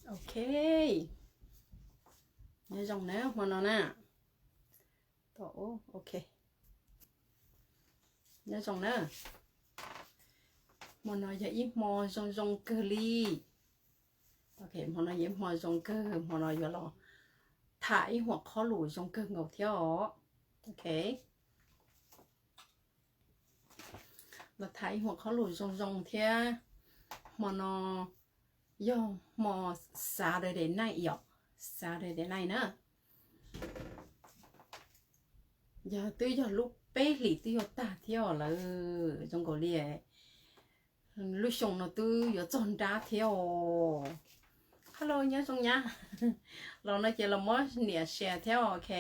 Ok, nyob zoo na hmo no na. Ok, nyob zoo na. Hmo no yog ib hmo zoo zoo kawg li. Ok, hmo no yog ib hmo zoo kawg, hmo no yuav los tham ib huam qhob lus zoo kawg nkaus thiab os. Ok, los tham ib huam qhob lus zoo zoo thiab. Hmo no yog hmo Saturday night yom, Saturday night na. Yog twb yog lub peb hlis twb yuav tag thiab os lawm, zoo nkaus li lub xyoo no twb yuav txog nrab thiab os. Hello, nyob zoo nyab. Los no ces los muab niam share thiab, ok.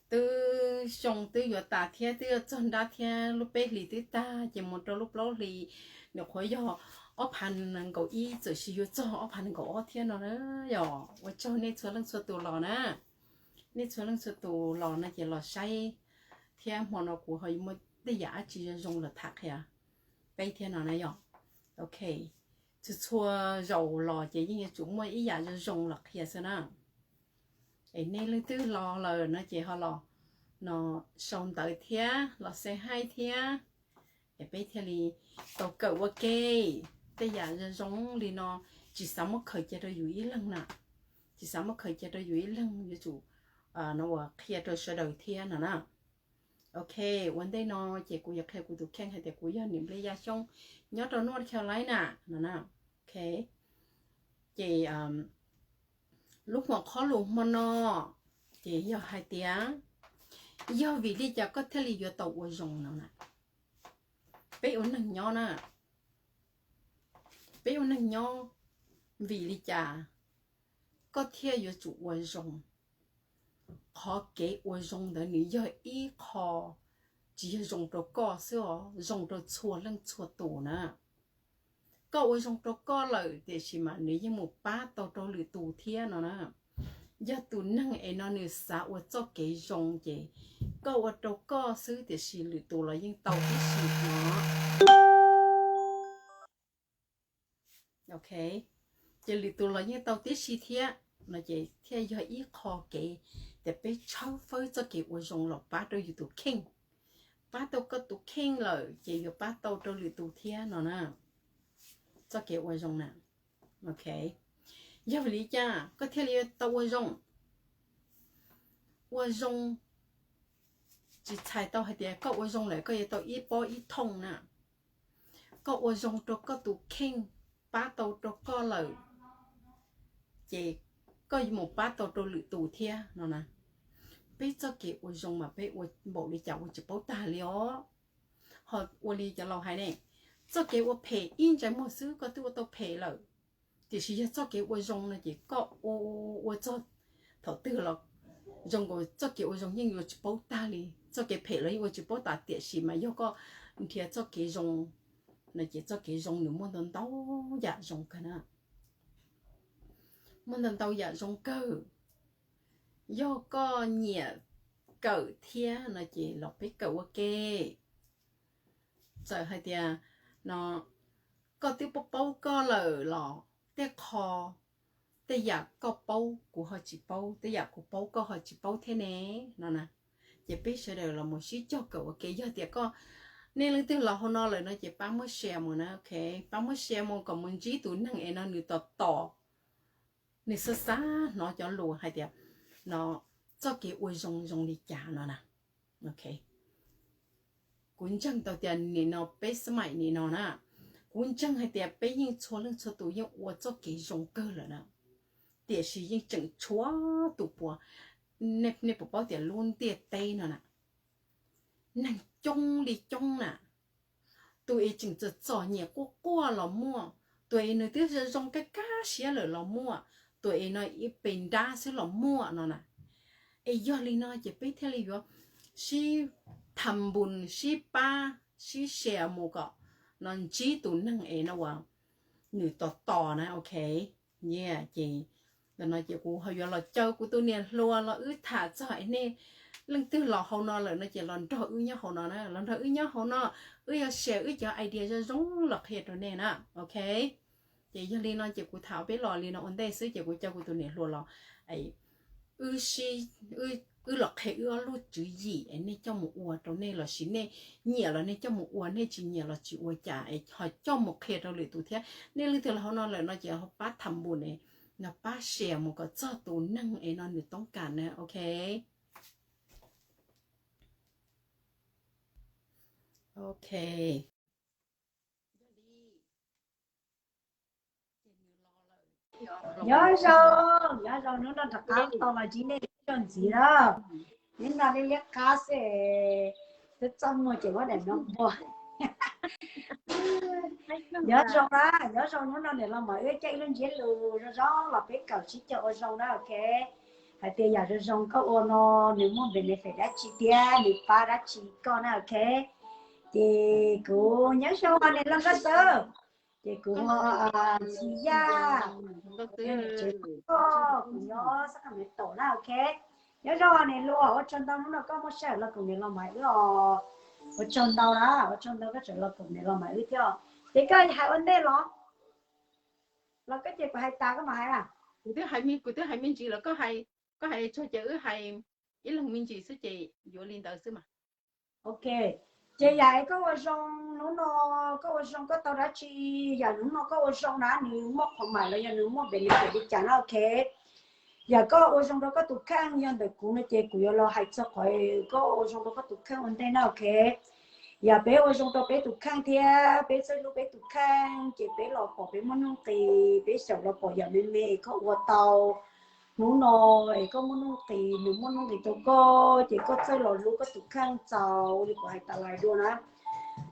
Twb xyoo twb yuav tas thiab, twb yuav txog nrab thiab, lub peb hlis twb tag ces mus rau lub plaub hlis, nws qhuav yog ob phav nees nkaum ib, txawm sis yuav txog ob phav nees nkaum ob thiab no na. Yog ua tsaug nej txhua leej txhua tus los na. Nej txhua leej txhua tus los no ces los saib thiab, hmo no kuv ho yuav muaj tej yam dab tsi zoo zoo los tham qhia peb thiab no na yom. Ok, txhua txhua zaus los ces yeej yuav tsum muaj ib yam zoo zoo los qhia xwb na. Es nej leej twg los lawm no ces ho los no sau ntawv thiab los say hi thiab, es peb thiaj li tau kawm ua ke. Tej yam zoo zoo li no tsis xav muab khaws cia rau yus ib leeg na, tsis xav muab khaws cia rau yus ib leeg, yuav tsum no ua qhia rau sawv daws thiab no na. Ok, ua ntej no ces kuv yuav qhia kuv tus kheej hais tias kuv yog niam Nplij Yaj Xyooj nyob rau North Carolina no na. Ok, ces lub hua qhob lus hmo no ces yog hais tias, yog vim li cas koj thiaj li yuav tau ua zoo no na? Peb ua neeg nyob na, peb ua neeg nyob vim li cas koj thiaj yuav tsum ua zoo? Qhov kev ua zoo ntawd nws yog ib qho, tsis yog zoo rau koj xwb os, zoo rau txhua leej txhua tus na. Koj ua zoo rau koj lawm tiam sis mas nws yeej mus pab tau rau lwm tus thiab no na. Yog tus neeg es no nws xav ua txoj kev zoo ces koj ua rau koj xwb tiam sis lwm tus los yeej tau tib si no. Ok, ces lwm tus los yeej tau tib si thiab no ces thiaj yog ib qho kev tias peb tshawb fawb txoj kev ua zoo los pab rau yus tus kheej. Pab tau koj tus kheej lawm ces yuav pab tau rau lwm tus thiab no na. Txoj kev ua zoo na. Ok, yog vim li cas koj thiaj li tau ua zoo? Ua zoo tsis txhais tau hais tias koj ua zoo lawm koj yuav tau ib pob ib thooj na. Koj ua zoo rau koj tus kheej, pab tau rau koj lawm, ces koj yuav mus pab tau rau lwm tus thiab no na. Peb txoj kev ua zoo mas peb ua npaum li cas ua tsis paub tag li os. Ho ua li cov laus hais ne, txoj kev ua phem ib ntsais muag xwb koj twb ua tau phem lawm. Tiam sis yog txoj kev ua zoo no ces koj ua ua txog thaum twg los zoo nkaus txoj kev ua zoo yeej yuav tsis paub tag li, txoj kev phem los yeej ua tsis paub tas, tiam sis mas yog koj nrhiav txoj kev zoo no ces txoj kev zoo nws muaj ntau ntau yam zoo kawg na. Muaj ntau ntau yam zoo kawg. Yog koj nyiam kawm thiab no ces los peb kawm ua ke. Txawm hais tias no koj twb paub paub koj lawm los tej qho, tej yam koj paub kuv ho tsis paub, tej yam kuv paub koj ho tsis paub thiab ne no na. Ces peb sawv daws los mus sib cog kawm ua ke. Yog tias koj, nej leej twg los hauv no lawm no ces pab muab share mus na, ok, pab muab share mus kom mus ntsib tus neeg es no nws tos tos, nws xav xav hnov cov lus hais tias no txoj kev ua zoo zoo li cas no na. Ok, kuv ntseeg tau tias nim no peb xab maim nim no na, kuv ntseeg hais tias peb yeej txhua leej txhua tus yeej ua txoj kev zoo kawg lawm na, tiam sis yeej tseem tshuav tus puas, nej puas paub tias lub ntiaj teb no na, neeg coob li coob na, tus es tseem txom txom nyem quaj quaj los muaj, tus es nws twb zoo zoo kaj kaj siab lawm los muaj, tus es no ib pes nrab xwb los muaj no na. Es yog li no ces peb thiaj li yuav sib tham npus, sib pab, sib share mus kom no ntsib tus neeg es no uas nws tos tos na, ok. Ces ntawm no ces kuv ho yuav los caw kuv tus niam hluas los wb tham txog es nej leej twg los hauv no lawm no ces los nrog wb nyob hauv no na, los nrog wb nyob hauv no, wb yuav share wb cov idea zoo zoo los qhia rau nej na, ok. Ces yog li no ces kuv tham peb los li no ua ntej xwb ces kuv coj kuv tus niam hluas los, wb los qhia wb ob lub tswv yim es nej coj mus ua rau nej lossis nej nyiam los nej coj mus ua, nej tsis nyiam los tsis ua cas es ho coj mus qhia rau lwm tus thiab. Nej leej twg los hauv no lawm no ces pab tham npus ne, no pab share mus kom txog tus neeg es no nws toob kas na, ok. Ok. Nyob zoo, nyob zoo, hnub no rov qab tau los ntsib nej ib zaug ntxiv na. Hnub no liab liab qab xwb, twb txaj muag ces muab daim no npua. Nyob zoo na, nyob zoo, hnub no niam laus mam wb coj ib lub ntsiab lus zoo zoo los peb kawm sib caw ua zoo na, ok. Hais tias yam zoo zoo koj ua no nws muaj benefit dab tsi thiab nws pab dab tsi koj na, ok. Ces kuv nyob zoo niam laus Nkauj Xwb, ces kuv hu Txhis Yaj, kuv nyob sab Qas Mem Taum na, ok. Nyob zoo niam hluas, ua tsaug ntau hnub no koj muaj sij hawm los koom niam laus Maiv wb os. Ua tsaug ntau na, ua tsaug ntau koj tseem los koom niam laus Maiv wb thiab. Ces koj hais ua ntej los, los koj ces kuv hais tas koj mam hais na. Kuv twb hais me ntsis los koj hais, koj hais tsuag ces wb hais ib leeg me ntsis xwb ces yuav li ntawd xwb mas. Ok, ces yam koj ua zoo hnub no, koj ua zoo koj tau dab tsi, yam hnub no koj ua zoo na nws muaj qhov mam los yog nws muaj benefit li cas na, ok. Yam koj ua zoo rau koj tus kheej yog ntawm kuv no ces kuv yuav los hais txog qhov koj ua zoo rau koj tus kheej ua ntej na, ok. Yam peb ua zoo rau peb tus kheej thiab peb txawj hlub peb tus kheej ces peb los pom peb muaj nuj nqis, peb xyaum los pom yam me me es koj ua tau hnub no es koj muaj nuj nqis, nws muaj nuj nqis rau koj ces koj txawj los hlub koj tus kheej txaus li kuv hais tas lais dua na.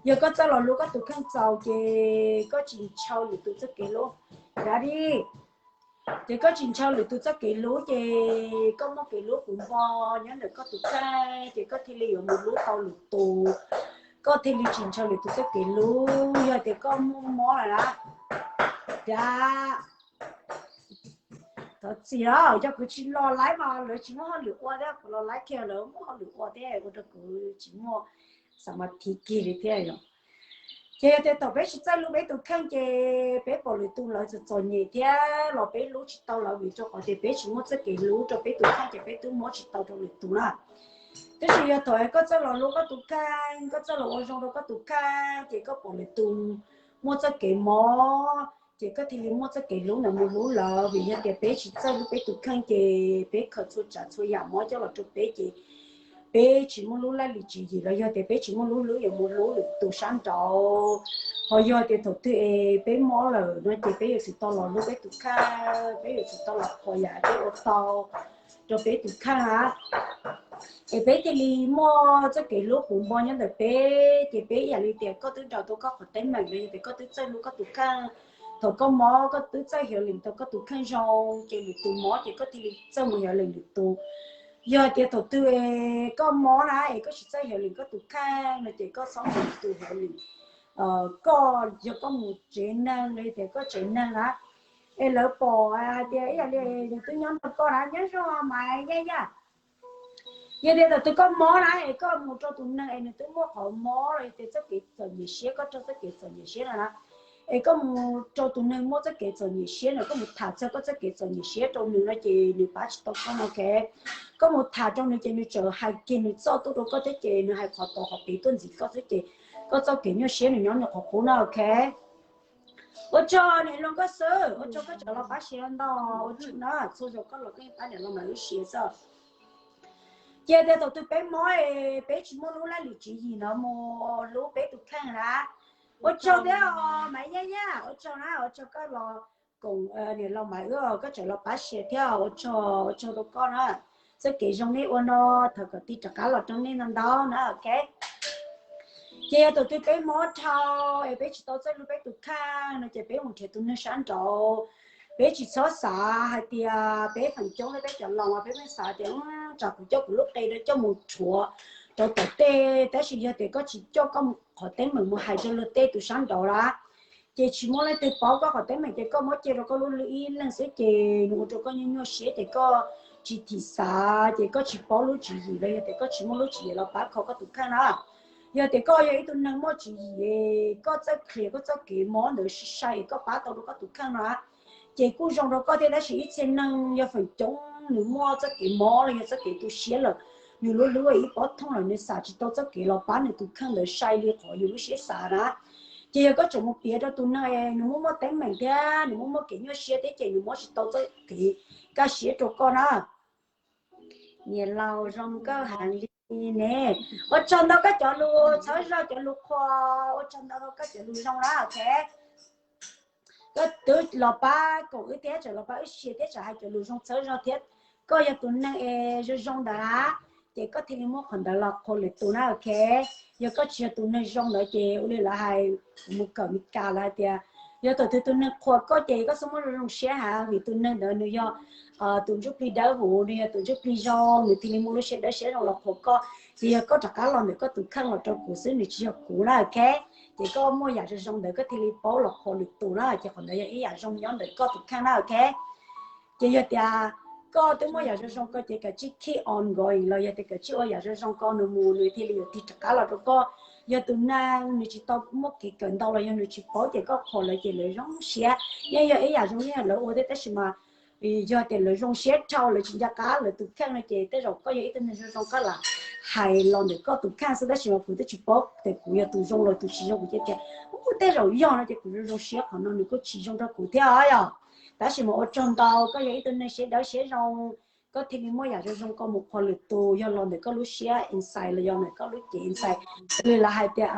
Yog koj txawj los hlub koj tus kheej txaus ces koj tsis ntshaw lwm tus txoj kev hlub. Yog li ces koj tsis ntshaw lwm tus txoj kev hlub ces koj muaj kev hlub puv npo nyob ntawm koj tus kheej ces koj thiaj li yuav mus hlub tau lwm tus, koj thiaj li tsis ntshaw lwm tus txoj kev hlub. Yog tias koj muaj mob lawm na, tias thov txim os, yog kuv tsis los laib mas lawv tsis muaj hauj lwm ua thiab, kuv los laib kiag lawv muaj hauj lwm ua thiab ua rau kuv tsis muaj xam mas thiv kiag li thiab yom. Ces yog tias thaum peb tsis txawj hlub peb tus kheej ces peb pom lwm tus lawv txom txom nyem thiab los peb hlub tsis tau lawv vim rau qhov tias peb tsis muaj txoj kev hlub rau peb tus kheej ces peb twb muab tsis tau rau lwm tus na. Tab sis yog thaum koj txawj los hlub koj tus kheej, koj txawj los ua zoo rau koj tus kheej ces koj pom lwm tus muaj txoj kev mob ces koj thiaj li muaj txoj kev hlub ntawd mus hlub lawv. Vim yog tias peb tsis txawj hlub peb tus kheej ces peb khaws txhua tsav txhua yam mob coj los rau peb ces peb tsis muaj lub laj lim tswv yim los yog tias peb tsis muaj lub hlwb yuav mus hlub lwm tus sab nraud. Ho yog tias thaum twg es peb mob lawm no ces peb yuav tsum tau los hlub peb tus kheej, peb yuav tsum tau los qhuas yam peb ua tau rau peb tus kheej na. Es peb thiaj li muaj txoj kev hlub puv npo nyob ntawm peb, ces peb ib yam li tias koj twb nrog tau koj qhov teeb meem los yog tias koj twb txawj hlub koj tus kheej. Thaum koj mob koj twb txawj xyov lees tau koj tus kheej zoo, ces lwm tus mob ces koj thiaj li txawj mus xyov lees lwm tus. Yog tias thaum twg koj mob na es koj tsis txawj xyov lees koj tus kheej no ces koj txhob mus lwm tus xyov lees. Koj yog koj mus tsev neeg los yog tias koj tsev neeg na, es lawv pom hais tias ib yam li nws twb nyob nrog koj na, nyob zoo Maiv Yaj Yaj. Yog tias thaum twg koj mob na es koj mus rau tus neeg es nws twb muaj qhov mob los yog tias txoj kev txom nyem siab, koj raug txoj kev txom nyem siab no na, es koj mus rau tus neeg muaj txoj kev txom nyem siab no, koj mus tham txog koj txoj kev txom nyem siab rau nws no ces nws pab tsis tau koj no, ok. Koj mus tham rau nws ces nws tseem hais kiag nws txoj tuaj rau koj thiab ces nws hais qhov tod qhov pem tuaj ntxiv koj xwb ces koj txoj kev nyuaj siab nws nyob nws qhov qub no, ok. Ua tsaug niam laus Nkauj Xwb, ua tsaug koj tseem los pab share ntau, ua tsaug na, txhua zaus koj los koj yeej pab niam laus Maiv wb share xwb. Ces tias thaum twg peb mob es peb tsis muaj lub laj lim tswv yim no mus hlub peb tus kheej na. Ua tsaug thiab Maiv Yaj Yaj, ua tsaug na, ua tsaug koj los koom niam laus Maiv wb, koj tseem los pab share thiab, ua tsaug, ua tsaug rau koj na. Txoj kev zoo nej ua no, thov kom tig rov qab los rau nej ntau ntau na, ok. Ces yog thaum twg peb mob dhau es peb tsis tau txawj hlub peb tus kheej no ces peb mus nrhiav tus neeg sab nraud. Peb tsis txhob xav hais tias peb feem coob thiab peb cov laus mas peb pheej xav tias tsam kuv coj kuv lub qe rau coj mus rhuav rau tom tej, tab sis yog tias koj tsis coj koj qhov teeb meem mus hais rau luag tej tus sab nraud lawm, ces tsis muaj leej twg paub koj qhov teeb meem ces koj muab cia rau koj lub hlwb ib leeg xwb ces nws ua rau koj nyuaj nyuaj siab ces koj tsis thim xav ces koj tsis paub lub tswv yim los yog tias koj tsis muaj lub tswv yim los pab kho koj tus kheej na. Yog tias koj yog ib tug neeg muaj tswv yim, koj txawj qhia koj txoj kev mob ntawd sai sai, koj pab tau rau koj tus kheej no, ces kuj zoo rau koj thiab. Tab sis ib txhia neeg yog feem coob nws muaj txoj kev mob los yog txoj kev tu siab lawm, nws lub hlwb ib pob thooj lawm, nws xav tsis tau txoj kev los pab nws tus kheej ntawd sai li qhov yus lub siab xav na. Ces yog koj tseem mus piav rau tus neeg nws muaj muaj teeb meem thiab nws muaj muaj kev nyuaj siab thiab ces nws muab tsis tau txoj kev kaj siab rau koj na. Niam laus zoo nkauj heev li ne. Ua tsaug ntau koj cov lus txhawb zog, cov lus qhuas, ua tsaug ntau koj cov lus zoo na, ok. Koj twb los pab koom wb thiab, tseem los pab wb share thiab, tseem hais cov lus zoo txhawb zog thiab. Koj yog tus neeg es zoo zoo ntawd na, ces koj thiaj li muab qhov ntawd los qhuas lwm tus na, ok. Yog koj tsis yog tus neeg zoo ntawd ces ua li lawv hais, kuv mus kawm Meskas lawv hais tias, yog thaum twg tus neeg qhuas koj ces koj txhob muab zoo zoo siab hab, vim tus neeg ntawd nws yog tus ntsuj plig dawb huv, nws yog tus ntsuj plig zoo, nws thiaj li muaj lub siab dawb siab zoo los qhuas koj. Ces yog koj rov qab los ntawm koj tus kheej los rau kuv xwb, nws tsis yog kuv na, ok. Ces koj muaj yam zoo zoo ntawd koj thiaj li paub los qhuas lwm tus na, ces qhov ntawd yog ib yam zoo nyob ntawm koj tus kheej na, ok. Ces yog tias koj twb muaj yam zoo zoo ko ces kav tsij keep on going los yog tias kav tsij ua yam zoo zoo ko nws mus nws thiaj li yuav tig rov qab los rau koj. Yog tus neeg nws tsis tau muaj kev kawm ntau los yog nws tsis paub ces koj qhuas lawv ces lawv zoo siab, yeej yog ib yam zoo li lawv ua thiab, tab sis mas yog tias lawv zoo siab dhau lawv tsis nco qab lawv tus kheej no ces tej zaum koj yog ib tug neeg zoo zoo koj lam hais los ntawm koj tus kheej xwb, tab sis mas kuv twb tsis paub tias kuv yog tus zoo los tus tsis zoo, kuv cia tias u tej zaum yog no ces kuv zoo zoo siab, qhov no nws kuj tsis zoo rau kuv thiab os yog. Tab sis mas ua tsaug ntau, koj yog ib tug neeg siab dawb siab zoo, koj thiaj li muaj yam zoo zoo koj mus qhuas lwm tus, yog los ntawm koj lub siab inside los yog ntawm koj lub cev inside. Li lawv hais tias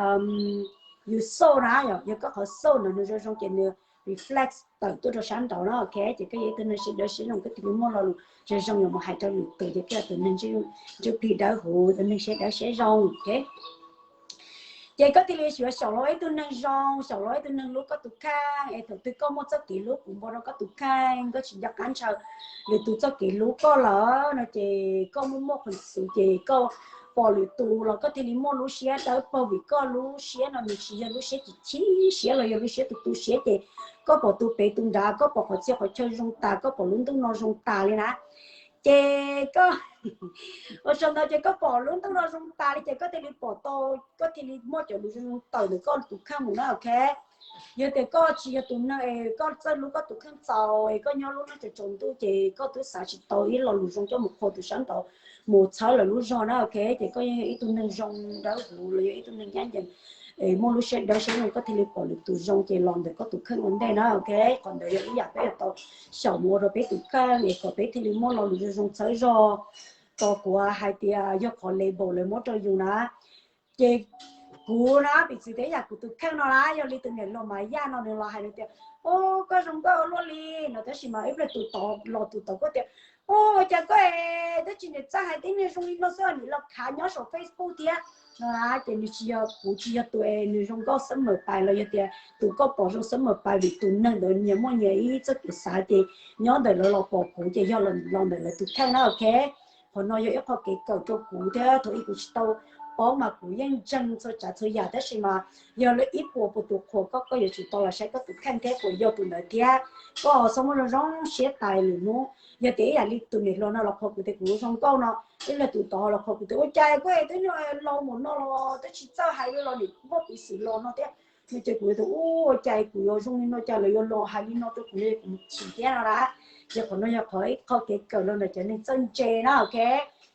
yus soul na, yog koj qhov soul no nws zoo zoo ces nws reflect tawm tuaj rau sab nraud na, ok. Ces koj yog ib tug neeg siab dawb siab zoo, koj thiaj li muaj lo lus zoo zoo yuav mus hais rau lwm tus, ces koj yog tus neeg ntsuj plig dawb huv, tus neeg siab dawb siab zoo, ok. Ces koj thiaj li yuav xyaum los ib tug neeg zoo, xyaum los ib tug neeg hlub koj tus kheej, es thaum twg koj muaj txoj kev hlub puv npo rau koj tus kheej, koj tsis nco qab ntshaw lwm tus txoj kev hlub koj lawm no ces koj muaj muaj qhov xwm ces koj pom lwm tus los koj thiaj li muaj lub siab dawb paug, vim koj lub siab no nws tsis yog lub siab chim chim siab los yog lub siab tu tu siab, ces koj pom tus pem tus nrad, koj pom qhov txhia qhov chaw zoo tas, koj pom lub ntuj no zoo tas li na. Ces koj ua tsaug ntau, ces koj pom lub ntuj no zoo tas li ces koj thiaj li pom tau, koj thiaj li muaj cov lus zoo zoo tawm ntawm koj tus kheej mus na, ok. Yog tias koj tsis yog tus neeg es koj txawj hlub koj tus kheej txaus es koj nyob lub neej tsaus tsaus ntuj ces koj twb xav tsis tau ib lo lus zoo coj mus qhuas tus sab nraud, mus txhawb lawv lub zog na, ok. Ces koj yeej yog ib tug neeg zoo dawb huv los yog ib tug neeg ncaj ncees, muaj lub siab dawb siab zoo, koj thiaj li pom lwm tus zoo ces los ntawm koj tus kheej ua ntej na, ok. Qhov ntawd yog ib yam peb yuav tau xyaum mus ua rau peb tus kheej es kom peb thiaj li muaj lo lus zoo zoo txhawb zog. Tos kuv hais tias yog qhov label lawv muab rau yus na, ces kuv na piv txwv tias ib yam kuv tus kheej no na, yog li tus niam hluas Maiv Yaj no nws los hais nws tias, o, koj zoo nkauj ua luaj li no, tab sis mas ib pliag tus tod los tus tod kuj tias, o, cas koj es twb tsis niam txawj hais tib neeg zoo li no xwb, nim los khav nyob saum Facebook thiab no na. Ces nws tsis yog, kuv tsis yog tus es nws zoo nkauj summer pais los yog tias tus koj pom zoo summer pais, vim tus neeg ntawd nyias muaj nyias ib txoj kev xav ces nyob ntawm lawv los pom kuv ces yog los ntawm lawv tus kheej na, ok. Qhov no yog ib qho kev kawm rau kuv thiab, thaum ub kuv tsis tau paub mas kuv yeej ntseeg txhua tsav txhua yam, tab sis mas yog lawv ib puas puas tus qhuas koj, koj yuav tsum tau los saib koj tus kheej thiab puas yog tus ntawd thiab. Koj txhob muaj zoo zoo siab tas lwm hnub. Yog tias ib yam li tus niam hluas no los qhuas kuv tias kuv zoo nkauj no, ib pliag tus tod los qhuas kuv tias ua cas koj twb laus mus no los twb tsis txawj hais li los nim muaj peev xwm los no thiab no, ces kuv tias ua cas kuv yuav zoo li no, cas lawv yuav los hais li no rau kuv, kuv mus chim thiab no na. Ces qhov no yog qhov ib qho kev kawm los ntawm cov neeg txawj ntse na, ok,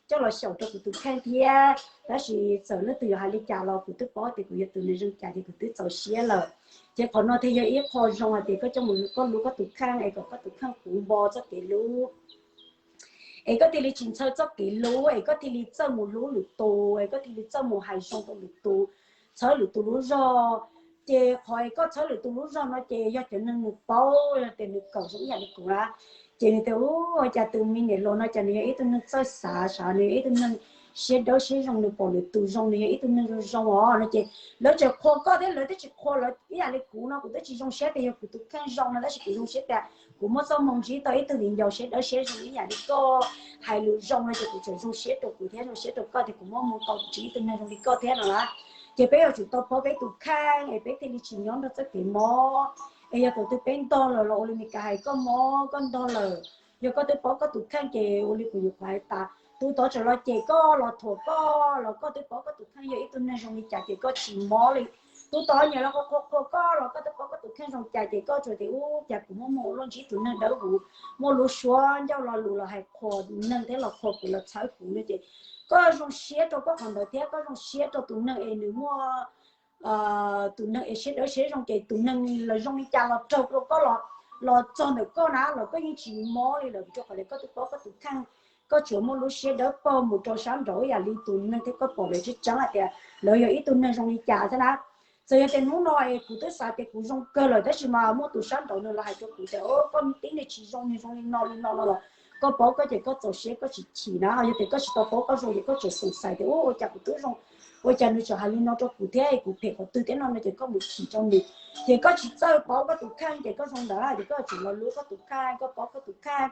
coj los xyaum rau kuv tus kheej thiab. Tab sis txawm leej twg yuav hais li cas los kuv twb paub tias kuv yog tus neeg zoo cas ces kuv twb txaus siab lawm. Ces qhov no thiaj yog ib qho zoo hais tias koj coj mus koj hlub koj tus kheej es kom koj tus kheej puv npo txoj kev hlub, es koj thiaj li tsis ntshaw txoj kev hlub, es koj thiaj li txawj mus hlub lwm tus, es koj thiaj li txawj mus hais zoo rau lwm tus, txhawb lwm tus lub zog. Ces qhov es koj txhawb lwm tus lub zog no ces yog cov neeg nws paub, yog tias nws kawm zoo ib yam li kuv na, ces nws tias ua cas tus me niam hluas no cas nws yog ib tug neeg txawj xav, sav nws yog ib tug neeg siab dawb siab zoo, nws pom lwm tus zoo, nws yog ib tug neeg zoo zoo os no ces lawv tseem qhuas koj thiab, lawv twb tsis qhuas lawv ib yam li kuv no, kuv twb tsis zoo siab tias yog kuv tus kheej zoo no, tab sis kuv zoo siab tias kuv muaj txoj hmoo ntsib tau ib tug viv ncaus siab dawb siab zoo ib yam li koj, hais lus zoo no ces kuv tseem zoo siab rau kuv thiab zoo siab rau koj tias kuv muaj hmoo tau ntsib ib tug neeg zoo li koj thiab no na. Ces peb yuav tsum tau paub peb tus kheej es peb thiaj li tsis nyob nrog txoj kev mob. Es yog thaum twg peb ntog lawm los ua li Meskas hais koj mob koj ntog lawm, yog koj twb paub koj tus kheej ces ua li kuv nyuam qhuav hais tas, tus tod tseem los cem koj los thuam koj los koj twb paub koj tus kheej yog ib tug neeg zoo li cas ces koj tsis mob li. Tus tod nyiam los qhuas qhuas koj los koj twb paub koj tus kheej zoo cas ces koj tsuas tias ub cas kuv muaj muaj ua luaj ntsib tus neeg dawb huv, muaj lub suab ncauj lo lus los hais qhuas neeg thiab los qhuas kuv los txhawb kuv no ces koj zoo siab rau koj qhov ntawd thiab koj zoo siab rau tus neeg es nws muaj tus neeg es siab dawb siab zoo ces tus neeg los zoo li cas los raug rau koj los, los txog ntawm koj na los koj yeej tsis mob li lawm rau qhov tias koj twb paub koj tus kheej. Koj tsuas muaj lub siab dawb paug mus rau sab nraud ib yam li tus neeg thiab koj pom lawv tseeb tseeb hais tias lawv yog ib tug neeg zoo li cas thiab na. Txawm yog tias hnub no es kuv twb xav tias kuv zoo kawg lawm tab sis mas muaj tus sab nraud nws los hais rau kuv tias o koj tib neeg tsis zoo li zoo li no li no no los koj paub koj ces koj txaus siab koj tsis chim na. Ho yog tias koj tsis tau paub koj zoo ces koj tseem xoom xais tias ua cas kuv twb zoo, ua cas nws tseem hais li no rau kuv thiab kuv phem qhov twg thiab no no ces koj mus chim rau nws. Ces koj tsis txawj paub koj tus kheej ces koj zoo ntawd ces koj tseem los hlub koj tus kheej, koj paub koj tus kheej.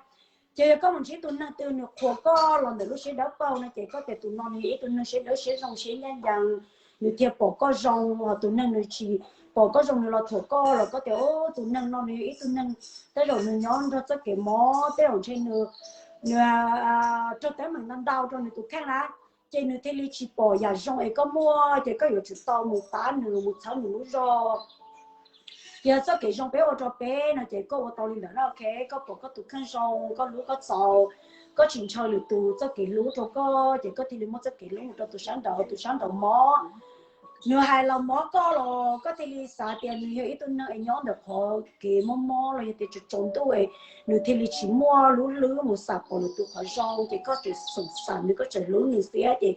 Ces yog koj mus ntsib tus neeg twg nws qhuas koj los ntawm lub siab dawb paug no ces koj tias tus no nws yog ib tug neeg siab dawb siab zoo siab ncaj ncees, nws thiaj pom koj zoo. Ho tus neeg nws tsis pom koj zoo nws los thuam koj los koj tias tus neeg no nws yog ib tug neeg tej zaum nws nyob nrog txoj kev mob, tej zaum ntshe nws, nws raug teeb meem ntau ntau rau nws tus kheej na, ces nws thiaj li tsis pom yam zoo es koj muaj ces koj yuav tsum tau mus pab nws mus txhawb nws lub zog. Yog txoj kev zoo peb ua rau peb no ces koj ua tau li ntawd na, ok, koj pom koj tus kheej zoo, koj hlub koj txaus, koj tsis ntshaw lwm tus txoj kev hlub rau koj ces koj thiaj li muaj txoj kev hlub mus rau tus sab nraud, tus sab nraud mob. Nws hais los mob koj los koj thiaj li xav tias nws yog ib tug neeg es nyob ntawm qhov kev mob mob los yog tias tsaus tsaus ntuj es nws thiaj li tsis muaj lub hlwb mus xam pom lwm tus qhov zoo ces koj tseem xoom xaim nws, koj tseem hlub nws thiab ces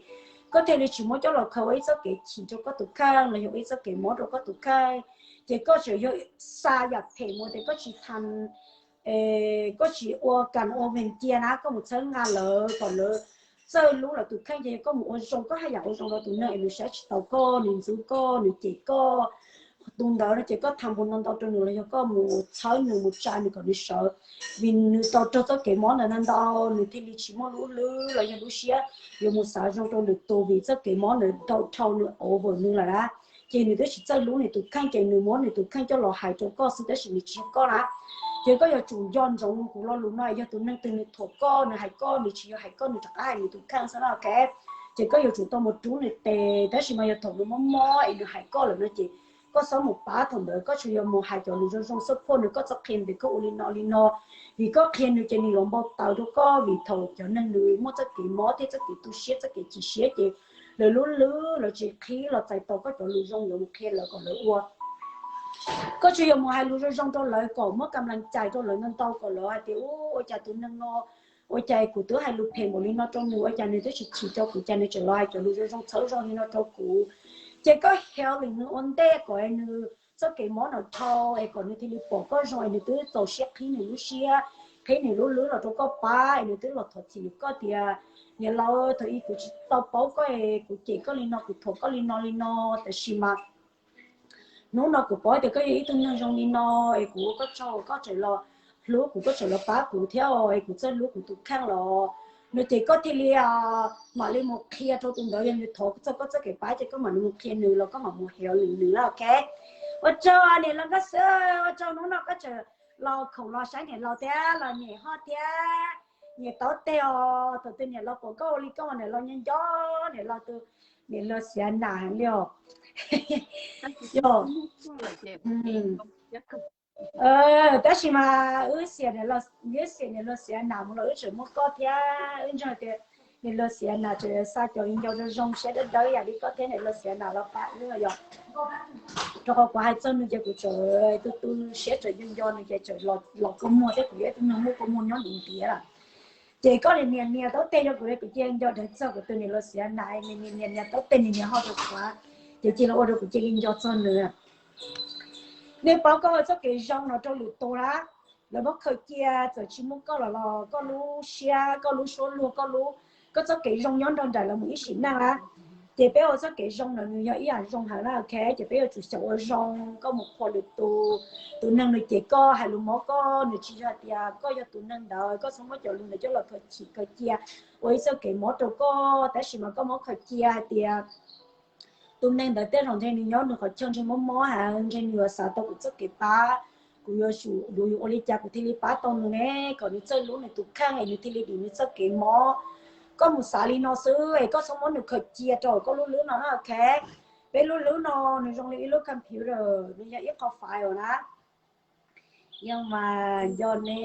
koj thiaj li tsis muab coj los khaws ua ib txoj kev chim rau koj tus kheej los yog ib txoj kev mob rau koj tus kheej. Ces koj tseem yog xa yam phem mus tias koj tsis tham, koj tsis ua kam ua vees cia na, koj mus txhawb nqa lawv kom lawv txawj hlub lawv tus kheej. Ces yog koj mus ua zoo, koj haj yam ua zoo rau tus neeg es nws saib tsis taus koj, nws ntxub koj, nws cem koj, tus ntawd no ces koj tham npaum no ntau rau nws los yog koj mus txhawb nws mus tsa nws kom nws sawv, vim nws tau raug txoj kev mob ntawd ntau ntau nws thiaj li tsis muaj lub hlwb los yog lub siab yuav mus xav zoo rau lwm tus vim txoj kev mob ntawd dhau dhau nws over nws lawm na. Ces nws twb tsis txawj hlub nws tus kheej ces nws muab nws tus kheej coj los hais rau koj xwb tab sis nws tsis yog koj na. Ces koj yuav tsum nco ntsoov kuv lo lus no, yog tus neeg twg nws thuam koj, nws hais koj, nws tsis yog hais koj, nws rov qab hais nws tus kheej xwb na, ok. Ces koj yuav tsum tau mus rub nws tes, tab sis mas yog thaum nws mob mob es nws hais koj lawm no ces koj txhob mus pab, thaum ntawd koj tsuas yog mus hais cov lus zoo zoo support nws, koj txhob qhia nws koj ua li no li no, vim koj qhia nws ces nws yuav npau taws rau koj, vim thaum cov neeg nws muaj txoj kev mob thiab txoj kev tu siab txoj kev chim siab ces lawv lub hlwb lawv tsis qhib los txais tos koj cov lus zoo yuav mus qhia lawv kom lawv ua. Koj tsuas yog mus hais lus zoo zoo rau lawv kom muab kam lees cais rau lawv ntau ntau kom lawv hais tias ua cas tus neeg no, ua cas kuv twb hais lus phem npaum li no rau nws ua cas nws twb tsis chim rau kuv, cas nws tseem los hais cov lus zoo zoo txhawb zog li no rau kuv. Ces koj help nws ua ntej kom nws txoj kev mob no dhau es kom nws thiaj li pom koj zoo es nws twb txaus siab qhib nws lub siab, qhib nws lub hlwb los rau koj pab es nws twb los thov txim koj tias niam laus, thaum ub kuv tsis tau paub koj es kuv cem koj li no, kuv thuam koj li no li no, tab sis mas hnub no kuv paub tias koj yog ib tug neeg zoo li no es kuv ua koj tsaug koj tseem los hlub kuv, koj tseem los pab kuv thiab es kuv txawj hlub kuv tus kheej los no ces koj thiaj li mam li mus qhia rau tus ntawd, yog nws thov txog koj txoj kev pab ces koj mam li mus qhia nws los koj mam mus help nws na, ok. Ua tsaug niam laus Nkauj Xwb, ua tsaug hnub no koj tseem los khoom los saib niam laus thiab los niam Hoj thiab niam Taub Teg os. Thaum twg niam laus pom koj ua li koj mas niam laus nco nco niam laus tus, niam laus Xiav Nas heev li os. Yog, tab sis mas wb xiam niam laus, wb xiam niam laus Xiav Nas mus los wb tseem muaj koj thiab, wb ntseeg tias niam laus Xiav Nas tseem xa cov viv ncaus zoo zoo siab dawb dawb yam li koj thiab niam laus Xiav Nas los pab wb yom. Rau qhov kuv hais txog nws ces kuv tseem tu tu siab tseem nco nco nws ces tseem los kua muag thiab kuv yog ib tug neeg muaj kua muag nyob ntiav ntiav lawm. Ces koj niam niam Taub Teg rau kuv, kuv cia nco dheev txog kuv tus niam laus Xiav Nas, niam niam niam Taub Teg niam niam Hoj rau kuv, ces cia los ua rau kuv cia li nco txog nws. Nej paub koj ua txoj kev zoo no rau lwm tus na, lawv muab khaws cia txawm tsis muaj koj los los koj lub siab, koj lub suab luag, koj lub, koj txoj kev zoo nyob nrog nraim lawv mus ib sim neej na. Ces peb ua txoj kev zoo no nws yog ib yam zoo heev na, ok. Ces peb yuav tsum xyaum ua zoo, koj mus qhuas lwm tus, tus neeg nws cem koj hais lus mob koj, nws tsis yog hais tias koj yog tus neeg ntawd, koj txhob muab cov lus ntawd coj los khaws chim khaws cia ua ib txoj kev mob rau koj, tab sis mas koj muab khaws cia hais tias tus neeg ntawd tej zaum ntshe nws nyob nws qhov chaw ntshe mob mob heev, ntshe nws yuav xav tau kuv txoj kev pab, kuv yuav tsum yuav ua li cas kuv thiaj li pab tau nws ne, kom nws txawj hlub nws tus kheej es nws thiaj li dim nws txoj kev mob. Koj mus xav li no xwb es koj txhob muab nws khaws cia rau koj lub hlwb no na, ok? Peb lub hlwb no nws zoo li ib lub computer, nws yog ib qho file na. Yog mas nco ne.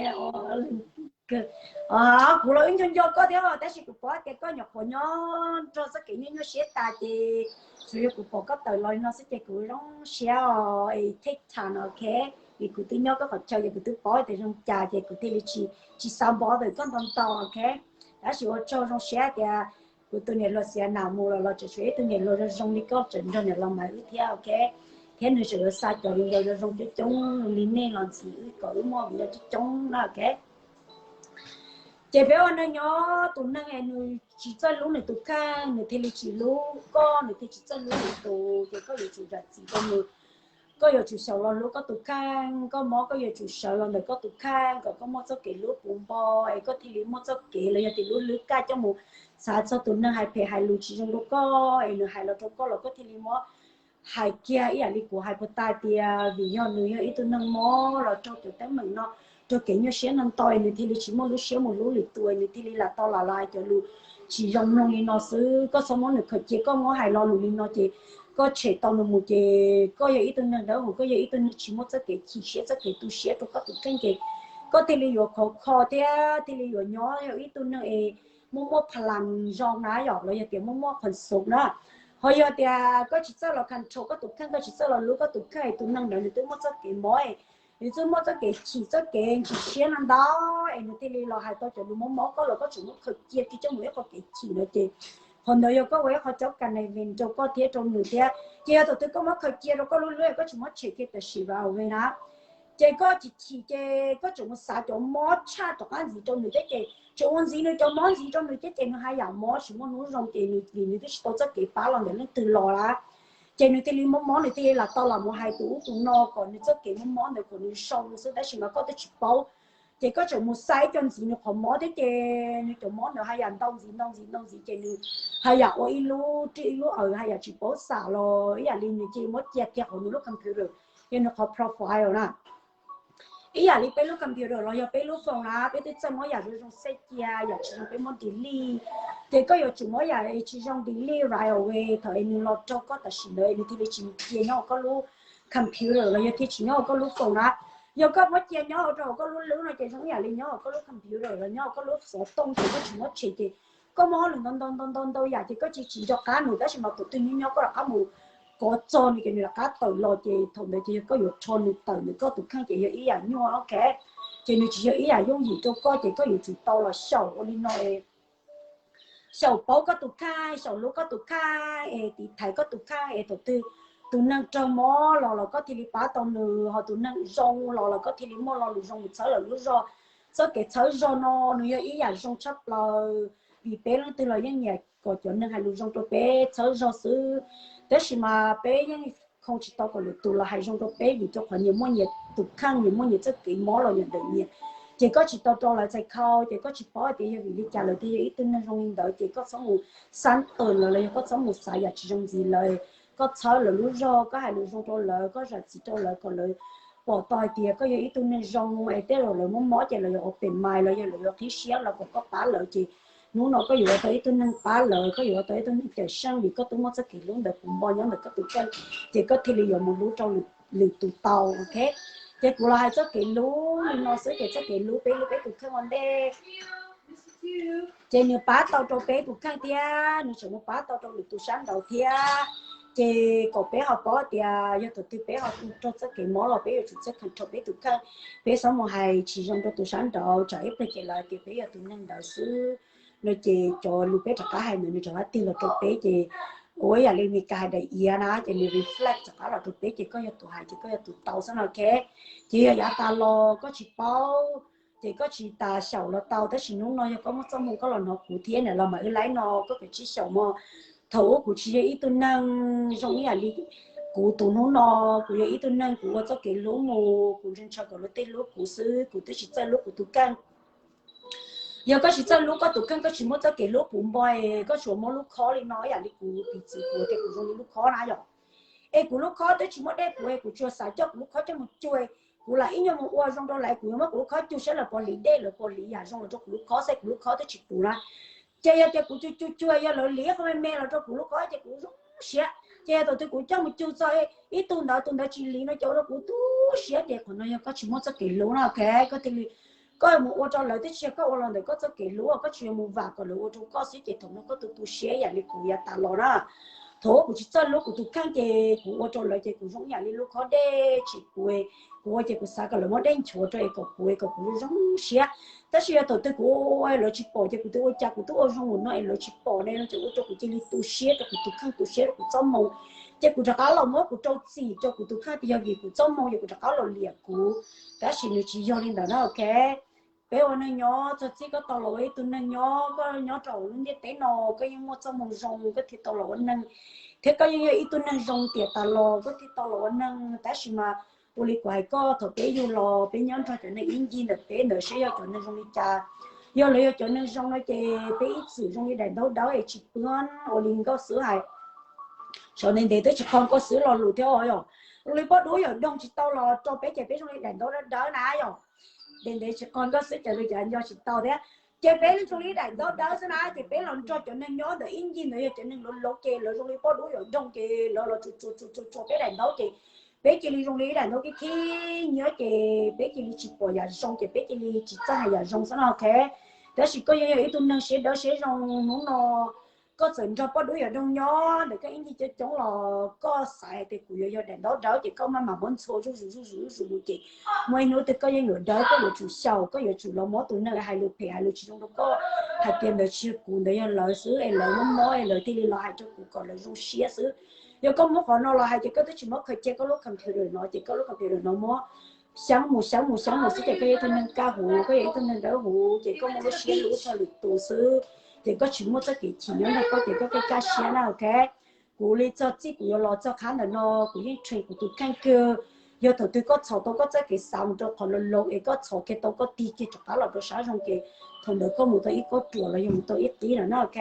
Kuv los wb nco nco koj thiab, tab sis kuv pom tias koj nyuam qhuav nyob nrog txoj kev nyuaj nyuaj siab tas ces tsuas yog kuv pom koj tawm los li no xwb ces kuv zoo siab os, es take time, ok? Vim kuv twb nyob koj qhov chaw ces kuv twb paub tias zoo cas ces kuv thiaj li tsis, tsis xav bother koj ntau ntau, ok? Tab sis ua tsaug zoo siab tias kuv tus niam hluas xiav nam mus los los tseem tshuav ib tug niam hluas zoo zoo li koj tseem nrog niam laus Maiv wb thiab, ok? Thiab nws tseem yuav xa cov viv ncaus zoo zoo coob coob li nej los ntxiv wb kom wb muaj viv ncaus coob coob na, ok? Ces peb ua neej nyob, tus neeg es nws tsis txawj hlub nws tus kheej nws thiaj li tsis hlub koj, nws thiaj tsis txawj hlub nws tus, ces koj yuav tsum zam txim rau nws. Koj yuav tsum xyaum los hlub koj tus kheej, koj mob koj yuav tsum sawv los ntawm koj tus kheej kom koj muaj txoj kev hlub puv npo es koj thiaj li muaj txoj kev los yog tias lub hlwb kaj coj mus xav txog tus neeg hais phem hais lus tsis zoo rau koj es nws hais los rau koj los koj thiaj li muab hais kiag ib yam li kuv hais puas tas tias vim yog nws yog ib tug neeg mob los raug cov teeb meem no, raug kev nyuaj siab no ntau es nws thiaj li tsis muaj lub siab mus hlub lwm tus, nws thiaj li lam tau lam los hais cov lus tsis zoo mloog li no xwb. Koj txhob muab nws khaws cia, koj muab hais lo lus li no ces koj tshem tau nws mus ces koj yog ib tug neeg dawb huv, koj yog ib tug neeg tsis muaj txoj kev chim siab txoj kev tu siab rau koj tus kheej ces koj thiaj li yuav khov kho thiab thiaj li yuav nyob yog ib tug neeg es muaj muaj phalas zoo na yom, los yog tias muaj muaj qhov xov na. Ho yog tias koj tsis txawj los control koj tus kheej, koj tsis txawj los hlub koj tus kheej, tus neeg ntawd nws twb muaj txoj kev mob, nws twb muaj txoj kev chim txoj kev ntsis siab no ntau es nws thiaj li los hais tau cov lus mob mob koj los koj tseem muab khaws cia kiag coj mus ib qho kev chim no ces qhov ntawd yog koj ua ib qho cob kas nais vees rau koj thiab rau nws thiab. Ces yog thaum twg koj muab khaws cia rau koj lub hlwb koj tsis muab tshem kiag tam sim ntawd na, ces koj chim chim ces koj tseem mus xav cov mob tshaj rov qab ntxiv rau nws thiab ces tseem ua ntxiv nws cov mob ntxiv rau nws thiab ces nws haj yam mob tsis muaj hnub zoo ces nws, vim nws twb tsis tau txoj kev pab los ntawm leej twg los lawm, ces nws thiaj li mob mob nws thiaj li lam tau los mus hais tus ub tus no kom nws txoj kev mob mob ntawd kom nws zoo xwb, tab sis mas koj twb tsis paub. Ces koj tseem mus xa ib co ntxiv nws qhov mob thiab ces nws cov mob ntawd haj yam ntau ntxiv ntau ntxiv ntau ntxiv ces nws haj yam ua ib lub rwj ib lub aws haj yam tsis paub xam los ib yam li nws cia muab cia kiag hauv nws lub computer, yog nws qhov profile na. Ib yam li peb lub computer los yog peb lub phone na, peb twb txawj muab yam zoo zoo save cia, yam tsis zoo peb muab delete. Ces koj yuav tsum muab yam tsis zoo delete right away thaum es nws los raug koj tam sim ntawd nws thiaj li tsis cia nyob hauv koj lub computer los yog thiaj tsis nyob hauv koj lub phone na. Yog koj muab cia nyob hauv rau hauv koj lub hlwb no ces zoo ib yam li nyob hauv koj lub computer los nyob hauv koj lub xov tooj ces koj tsis muab tshem ces koj muab hauj lwm ntau ntau ntau ntau ntau yam ces koj tsis tsis nco qab nws, tab sis mas thaum twg nyob nyob koj rov qab mus kov txog nws ces nws rov qab tawm los ces thaum ntawd ces yog koj yuav rho nws tawm ntawm koj tus kheej ces yog ib yam nyuaj, ok. Ces nws tsis yog ib yam yooj yim rau koj ces koj yuav tsum tau los xyaum ua li no, xyaum paub koj tus kheej, xyaum hlub koj tus kheej es tiv thaiv koj tus kheej es thaum twg tus neeg raug mob los los koj thiaj li pab tau nws, ho tus neeg zoo los los koj thiaj li muaj lo lus zoo mus txhawb lawv lub zog. Txoj kev txhawb zog no nws yog ib yam zoo tshaj plaws, vim peb leej twg los yeej nyiam kom cov neeg hais lus zoo rau peb txhawb zog xwb, tab sis mas peb yeej khoo tsis tau kom lwm tus los hais zoo rau peb vim rau qhov nyias muaj nyias tus kheej, nyias muaj nyias txoj kev mob los yog ntawm nyias. Ces koj tsis tau rau lawv txhais khau ces koj tsis paub hais tias yog vim li cas lawv thiaj yog ib tug neeg zoo li ntawd ces koj txhob mus xav tawm lawv los yog koj txhob mus xav yam tsis zoo ntxiv lawv. Koj txhawb lawv lub zog, koj hais lus zoo rau lawv, koj zam txim rau lawv kom lawv pom tau hais tias koj yog ib tug neeg zoo es tej zaum lawv mob mob ces lawv yuav open mind los yog lawv yuav qhib siab los kom koj pab lawv ces hnub no koj yuav ua tau ib tug neeg pab lawv, koj yuav ua tau ib tug neeg cawm seej vim koj twb muaj txoj kev hlub ntawd puv npo nyob ntawm koj tus kheej, ces koj thiaj li yuav mus hlub rau lwm tus tau, ok. Ces kuv los hais txoj kev hlub li no xwb ces txoj kev hlub peb hlub peb tus kheej ua ntej ces nws pab tau rau peb tus kheej thiab nws tseem mus pab tau rau lwm tus sab nraud thiab. Ces kom peb ho paub tias yog thaum twg peb ho raug txoj kev mob los peb yuav tsum txawj control peb tus kheej, peb txhob mus hais tsis zoo rau tus sab nraud tsam ib pliag ces lawv hais tias peb yog tus neeg ntawd xwb no ces cov lus peb rov qab hais ntawd nws rov qab tig los rau peb ces ua ib yam li Meskas hais daim iav na ces nws reflect rov qab los rau peb ces koj yog tus hais ces koj yog tus tau xwb no, ok. Ces yog yav tas los koj tsis paub ces koj tsis tas xyaum los tau, tab sis hnub no yog koj muaj txoj hmoo koj los hnov kuv thiab niam laus Maiv wb laib no koj kav tsij xyaum mog. Thaum ub kuv tsis yog ib tug neeg zoo ib yam li kuv tus hnub no, kuv yog ib tug neeg kuv ua txoj kev hlub mus, kuv ntshaw ntshaw kom luag tej hlub kuv xwb, kuv twb tsis txawj hlub kuv tus kheej. Yog koj tsis txawj hlub koj tus kheej, koj tsis muaj txoj kev hlub puv npo, koj tsuas muab lub khob li no ib yam li kuv piv txwv kuv tias kuv zoo li lub khob na yom. Es kuv lub khob twb tsis muaj dej puv, kuv tsuas xav coj kuv lub khob coj mus cuag, kuv lam ib nyuag mus ua zoo rau lawv, kuv yuav muab kuv lub khob cuag saib lawv puas hliv dej, lawv puas hliv yam zoo los rau kuv lub khob, saib kuv lub khob twb tsis puv na. Ces yog tias kuv cug cug cug yog lawv liam qhov me me los rau kuv lub ko ces kuv zoo siab. Ces yog thaum twg kuv coj mus cug txog ib tug ntawd tus ntawd tsis liam no ces ua rau kuv tu siab ces qhov no yog koj tsis muaj txoj kev hlub na, ok? Koj thiaj li, koj mus ua rau lawv twb tsis yog koj ua los ntawm koj txoj kev hlub, koj tsis yog mus vam kom lawv ua rau koj xwb ces thaum no koj tu tu siab ib yam li kuv yav tas los na. Thaum kuv tsis txawj hlub kuv tus kheej ces kuv ua rau lawv ces kuv zoo ib yam li lub khob dej tsis kuv, kuv ua ces kuv xav kom lawv muab dej nchuav rau es kom kuv, kom kuv zoo zoo siab. Tab sis yog thaum twg kuv ua lawv tsis pom ces kuv twb ua cas kuv twb ua zoo ua no es lawv tsis pom ne no ces ua rau kuv cia li tu siab rau kuv tus kheej, tu siab rau kuv txoj moo. Ces kuv rov qab los muab kuv rau txim rau kuv tus kheej tias yog vim kuv txoj moo ces kuv rov qab los liam kuv, tab sis nws tsis yog li ntawd na, ok? Peb ua neeg nyob txog txij koj tau los ua ib tug neeg nyob, koj nyob rau hauv lub ntiaj teb no koj yeej muaj txoj moo zoo koj thiaj tau los ua neeg, thiab koj yeej yog ib tug neeg zoo tiam tas los koj thiaj tau los ua neeg. Tab sis mas ua li kuv hais koj, thaum peb yug los peb nyob nrog cov neeg ib ncig ntawm peb ntawd seb yog cov neeg zoo li cas. Yog lawv yog cov neeg zoo no ces peb ib txwm zoo li daim ntaub dawb es tsis pw ua li nkauj xwb hais. Saum ntev ntev twb tsis qhov nkauj xwb lo lus thiab os yom. Zoo li poj dub yawm doog tsis tau los rau peb ces peb zoo li daim ntaub dawb dawb na yom. Ntev ntev tsis qhov nkauj xwb ces li cas nco tsis tau thiab. Ces peb zoo li daim ntaub dawb xwb na ces peb los nrog cov neeg nyob ntawm ib ncig ntawd yog cov neeg laus laus ces lawv zoo li poj dub yawm doog ces lawv los tsuas tsuas tsuas tsuas peb daim ntaub ces peb cia li zoo li ib daim ntaub khib khib nyiab ces peb cia li tsis pom yam zoo ces peb cia li tsis txawj hais yam zoo xwb no, ok? Tab sis koj yeej yog ib tug neeg siab dawb siab zoo hnub no, koj txawm nrog poj dub yawm doog nyob ntawm koj ib ncig coob coob los koj xav hais tias kuv yuav yog daim ntaub dawb ces koj maj mam muab ntxhua zuj zus zuj zus zuj zus ces muaj ib hnub twg koj yeej yuav dawb, koj yuav tsum xyaum, koj yuav tsum los muab tus neeg hais lus phem hais lus tsis zoo rau koj hais tias ntawd tsis yog kuv, ntawd yog lawv xwb es lawv mob mob es lawv thiaj li los hais rau kuv kom lawv zoo siab xwb. Yog koj muab qhov no los hais ces koj twb tsis muab khaws cia koj lub computer no ces koj lub computer no muab xyaab mus xyaab mus xyaab mus xwb ces koj yog ib tug neeg kaj huv, koj yog ib tug neeg dawb huv ces koj muaj lub siab hlub txog lwm tus xwb ces koj tsis muaj txoj kev chim nyob nrog koj ces koj kaj kaj siab na, ok? Kuv li txog txij kuv yuav los txog qhov ntawm no kuv yeej train kuv tus kheej kawg. Yog thaum twg koj txhom tau koj txoj kev xav mus rau qhov laus laus es koj txhom kiag tau koj tig kiag rov qab los rau sab zoo ces thaum ntawd koj mus tau ib kauj ruam los yog mus tau ib qib lawm na, ok?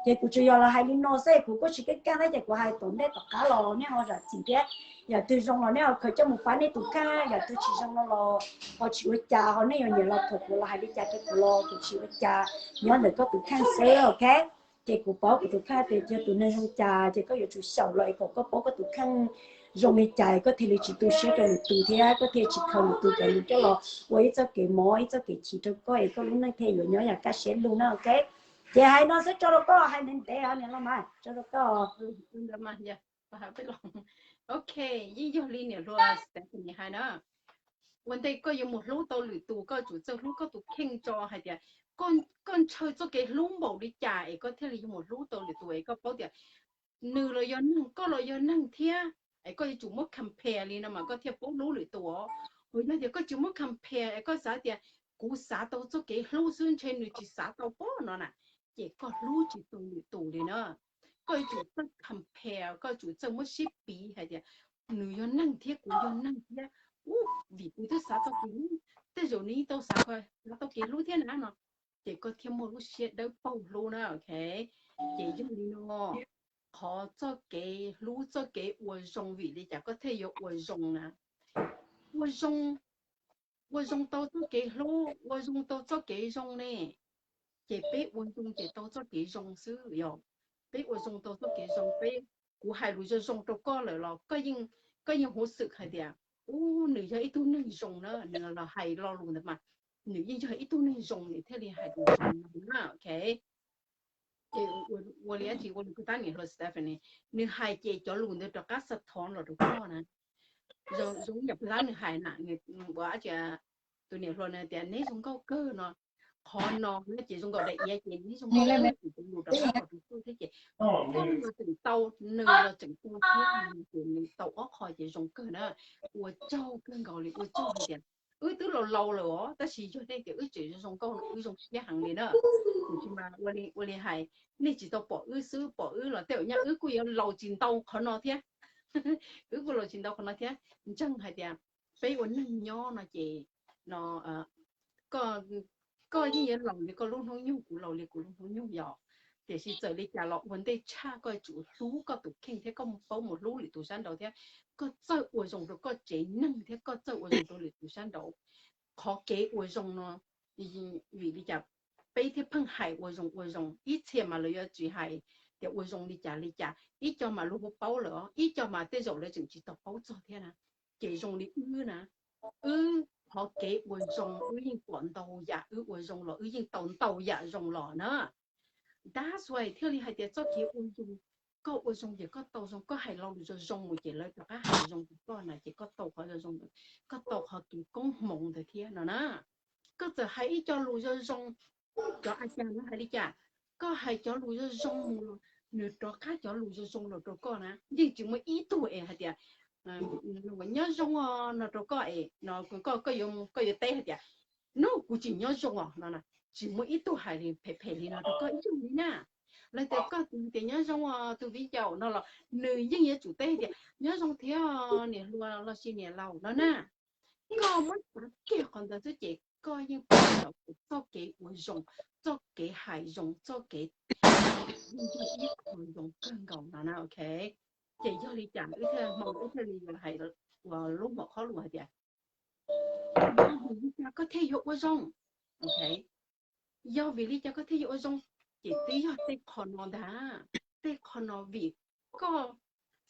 Ces kuv tsuas yog los hais li no xwb, kuv kuj tsis keej keej thiab ces kuv hais tom ntej tom qab los nej ho zam txim thiab. Yam twg zoo los nej ho khaws coj mus pab nej tus kheej, yam twg tsis zoo no los ho tsis ua cas, ho nej yuav nyiam los thuam kuv los hais li cas rau kuv los kuv tsis ua cas, nyob ntawm koj tus kheej xwb, ok? Ces kuv paub kuv tus kheej tias yog tus neeg zoo cas ces koj yuav tsum xyaum los es kom koj paub koj tus kheej zoo li cas koj thiaj li tsis tu siab rau lwm tus thiab koj thiaj tsis khaws lwm tus cov lus coj los ua ib txoj kev mob ib txoj kev chim rau koj es koj lub neej thiaj yuav nyob yam kaj siab lug na, ok? Ces hais no xwb, tso rau koj, hais ntev ntev os niam los mas, tso rau koj. Ok, yeej yog li niam hluas Stephanie hais na. Ua ntej koj yuav mus hlub tau lwm tus, koj tsum txawj hlub koj tus kheej tso hais tias koj ntshaw txoj kev hlub npaum li cas es koj thiaj li yuav mus hlub tau lwm tus es koj paub tias nws los yog neeg, koj los yog neeg thiab, es koj yuav tsum muab compare li no mas koj thiaj paub hlub lwm tus os. Yog tias koj tsis muab compare es koj xav tias kuv xav tau txoj kev hlub xwb ntshe nws tsis xav tau pob no na, ces koj hlub tsis tau lwm tus li na. Koj yuav tsum txawj compare, koj yuav tsum txawj muab sib piv hais tias nws yog neeg thiab kuv yog neeg thiab, vim kuv twb xav tau kev hlub, tej zaum nws yeej tau xav, xav tau kev hlub thiab na no, ces koj thiaj muaj lub siab dawb paug hlub na, ok? Ces yog li no, qhov txoj kev hlub txoj kev ua zoo, vim li cas koj thiaj yuav ua zoo na? Ua zoo, ua zoo tau txoj kev hlub, ua zoo tau txoj kev zoo ne. Ces peb ua zoo ces tau txoj kev zoo xwb yog. Peb ua zoo tau txoj kev zoo, peb, kuv hais lus zoo zoo rau koj lawm los koj yeej huv xwm hais tias, u, nws yog ib tug neeg zoo na, nws los hais lo lus ntawd mas nws yeej yog ib tug neeg zoo nws thiaj li hais lus zoo no na, ok? Ces ua li dab tsi, ua li kuv tab niam hluas Stephanie, nws hais ces cov lus ntawd rov qab xa thov los rau koj na. Zoo li yam pab nws hais na, ua dab tsi, tus niam hluas nws tias neb zoo nkauj kawg no. Qhov no ces zoo nkaus daim iav ces neb zoo nkauj kawg, ces cov lus rov qab los rau koj thiab ces koj los tseem tau, nws los tseem tau thiab, ces nws tau ob qho ces zoo kawg na. Ua tsaug kawg nkaus li, ua tsaug hais tias wb twb laus laus lawm os, tab sis yog nej tias wb tseem zoo nkauj no wb zoo siab heev li na. Tiam sis mas ua li hais, nej tsis tau pom wb xwb, pom wb los tej zaum nyaj wb kuj yuav laus tsis ntau qhov no thiab. Wb kuj laus tsis ntau qhov no thiab. Ntseeg hais tias peb ua neeg nyob no ces no, koj yeej yuav laus li koj lub hnub nyoog, kuv laus li kuv lub hnub nyoog yog. Tiam sis txawm li cas los ua ntej tshaj koj yuav tsum hlub koj tus kheej thiab koj paub mus hlub lwm tus sab nraud thiab koj txawj ua zoo rau koj tsev neeg thiab koj txawj ua zoo rau lwm tus sab nraud. Qhov kev ua zoo no, vim li cas peb thiaj pheej hais ua zoo ua zoo, ib txhia mas lawv yuav tsis hais tias ua zoo li cas li cas, ib co mas luag paub lawm, ib co mas tej zaum lawv tseem tsis tau paub txog thiab na. Ces zoo li wb na, wb qhov kev ua zoo wb yeej pom ntau yam, wb ua zoo los wb yeej tau ntau yam zoo los na. That's why thiaj li hais tias txoj kev ua zoo, koj ua zoo ces koj tau zoo, koj hais lo lus zoo zoo mus ces lawv rov qab hais zoo rau koj na, ces koj tau qhov zoo zoo, koj tau qhov kev koob hmoov ntawd thiab no na. Koj txawm hais ib co lus zoo zoo, cov a cas no hais li cas, koj hais cov lus zoo zoo mus los nws rov qab cov lus zoo zoo los rau koj na. Yeej tsis muaj ib tug es hais tias nyob zoo os no rau koj es no, koj, koj yuav teb hais tias no kuv tsis nyob zoo os no, tsis muaj ib tug hais li phem phem li no rau koj ib zaug li na. Los tias koj tus tias nyob zoo os tus viv ncaus no los nws yeej yuav tsum teb tias nyob zoo thiab niam hluas los sis niam laus no na. Koj muab xav kiag qhov ntawd xwb ces koj yeej pom tau txoj kev ua zoo, txoj kev hais zoo, txoj kev ua zoo kawg nkaus no na, ok. Ces yog li cas wb thiaj hmo wb thiaj li hais ua lub npaum qhob lus hais tias yog vim li cas koj thiaj yuav ua zoo, ok. Yog vim li cas koj thiaj yuav ua zoo, ces twb yog tej qho no ntag. Tej qho no vim koj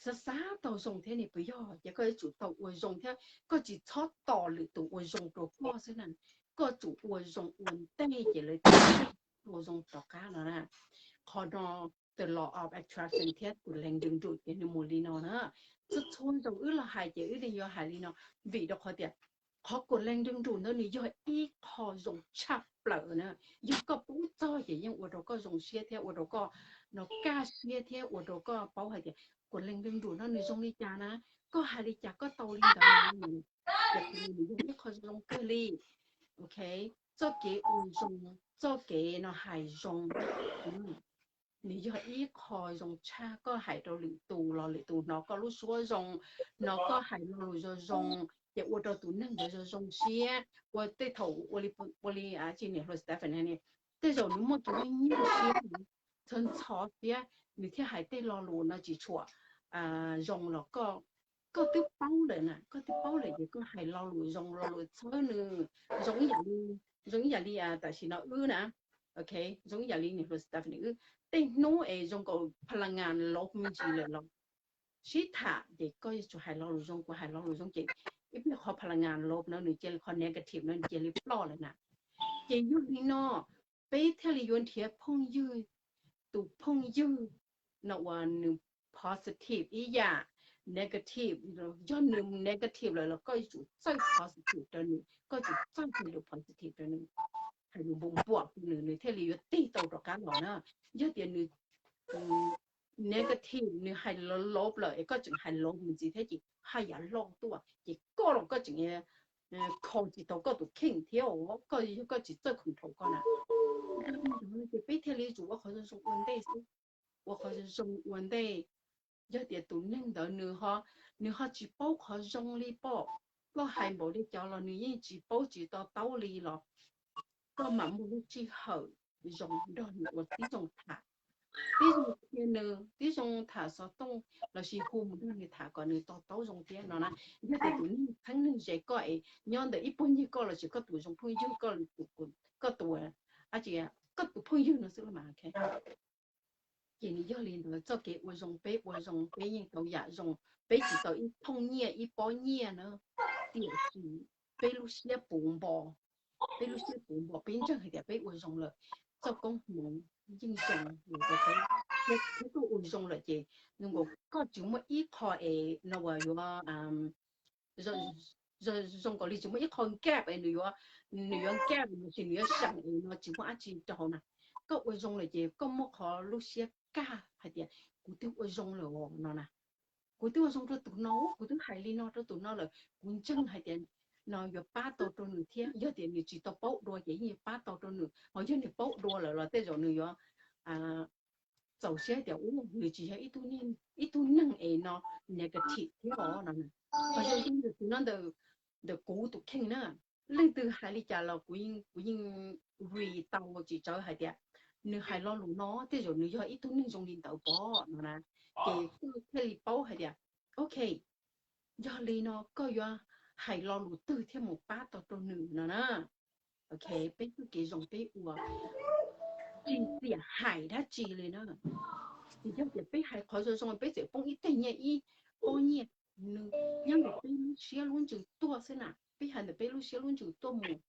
xav xav tau zoo thiab ne puas yog? Ces koj yuav tsum tau ua zoo thiab koj tsis txhob tos lwm tus ua zoo rau koj xwb na. Koj tsum ua zoo ua ntej ces lawv thiaj ua zoo rov qab no na. Qhov no the law of attraction thiab tus leeg dwng dum ces nws mus li no na. Txhua txhua zaus wb los hais ces wb yeej yuav hais li no, vim rau qhov tias qhov tus leeg dwng dum ntawd nws yog ib qho zoo tshaj plaws na. Yog koj paub txog ces yeej ua rau koj zoo siab thiab ua rau koj no kaj siab thiab ua rau koj paub hais tias tus leeg dwng dum no nws zoo li cas na, koj hais li cas koj tau li ntawd. Ces qhov no nws yog ib qho zoo kawg li, ok. Txoj kev ua zoo, txoj kev no hais zoo, nws yog ib qho zoo tshaj. Koj hais rau lwm tus los lwm tus hnov koj lub suab zoo, hnov koj hais lo lus zoo zoo, ces ua rau tus neeg ntawd zoo zoo siab. Ua tej thaum ua li, ua li tsis niam hluas Stephanie, tej zaum nws muaj tus neeg nyuaj siab, ntxhov ntxhov siab, nws thiaj hais tej lo lus no tsis tshua zoo los koj, koj twb paub lawm na, koj twb paub lawm ces koj hais lo lus zoo, lo lus txhawb nws, zoo ib yam li, zoo ib yam li tam sim no wb na, ok, zoo ib yam li niam hluas Stephanie wb, tej hnub es zoo nkaus pha la ngas lov me ntsis lawm los sib tham ces koj yuav tsum hais lo lus zoo, kuv hais lo lus zoo ces ib pliag qhov pha la ngas lov no nws cia li, qhov negative no nws cia li ploj lawm na. Ces yog li no peb thiaj li yuav nrhiav phooj ywg, tus phooj ywg no uas nws positive ib yam, negative, yog nws negative lawm los koj yuav tsum txawj positive rau nws, koj yuav tsum txawj hais lus positive rau nws, hais lus npuam npuam rau nws, nws thiaj li yuav tig tau rov qab los na. Yog tias nws negative, nws hais lov lov lawm es koj tseem hais lov mus ntxiv thiab ces haj yam loj tuaj ces koj los koj tseem kho tsis tau koj tus kheej thiab, koj, koj tsis txawj control koj na. Ces peb thiaj li yuav tsum ua qhov zoo zoo ua ntej xwb, ua qhov zoo zoo ua ntej. Yog tias tus neeg ntawd nws ho, nws ho tsis paub qhov zoo li pom, koj hais npaum li cas los nws yeej tsis paub tsis to taub li los koj mam muaj lub sij hawm zoo nrog nws ua tib zoo tham, tib zoo qhia nws, tib zoo tham xov tooj lossis hu mus nrog nws tham kom nws to taub zoo thiab no na. Yog tias tus neeg txheeb neeg ze koj es nyob ntawm ib puag ncig koj lossis koj tus zoo phooj ywg, koj tus, koj tus phooj ywg no xwb los mas, ces nws yog li ntawd. Txoj kev ua zoo, peb ua zoo peb yeej tau yam zoo, peb tsis tau ib thooj nyiaj ib pob nyiaj na, tiam sis peb lub siab puv npo, peb lub siab puv npo, peb ntseeg hais tias peb ua zoo lawm, txoj koob hmoov yeej zoo los rau peb. Thiab koj ua zoo lawm ces nkaus koj tsis muaj ib qho es no uas yuav zoo nkaus li tsis muaj ib qho gap es nws yuav, nws yuav gap lossis nws yuav seem es no tsis muaj dab tsi rau hauv na. Koj ua zoo lawm ces koj muaj qhov lub siab kaj hais tias kuv twb ua zoo lawm os no na, kuv twb ua zoo rau tus no, kuv twb hais li no rau tus no lawm, kuv ntseeg hais tias no yuav pab tau rau nws thiab. Yog tias nws tsis tau paub dua ces yeej yuav pab tau rau nws, ho yog nws paub dua lawm los tej zaum nys yuav txaus siab tias u nws tsis yog ib tug neeg es no negative thiab os no. Ho yog ntawm tus no ntawm kuv tus kheej na, leej twg hais li cas los kuv yeej read tau tsis tsawv hais tias nws hais lo lus no tej zaum nws yog ib tug neeg zoo li ntawd pom no na. Ces koj thiaj li paub hais tias ok, yog li no koj yuav hais lo lus twg thiaj mus pab tau rau nws no na. Ok, peb txoj kev zoo peb ua, tsis txiam hais dab tsi li na. Tsis yog tias peb hais qhov zoo zoo peb txawm poob ib teg nyiaj ib pob nyiaj, nws nyob ntawm peb lub siab lub ntsws tuaj xwb na. Peb hais ntawm peb lub siab lub ntsws tuaj mus,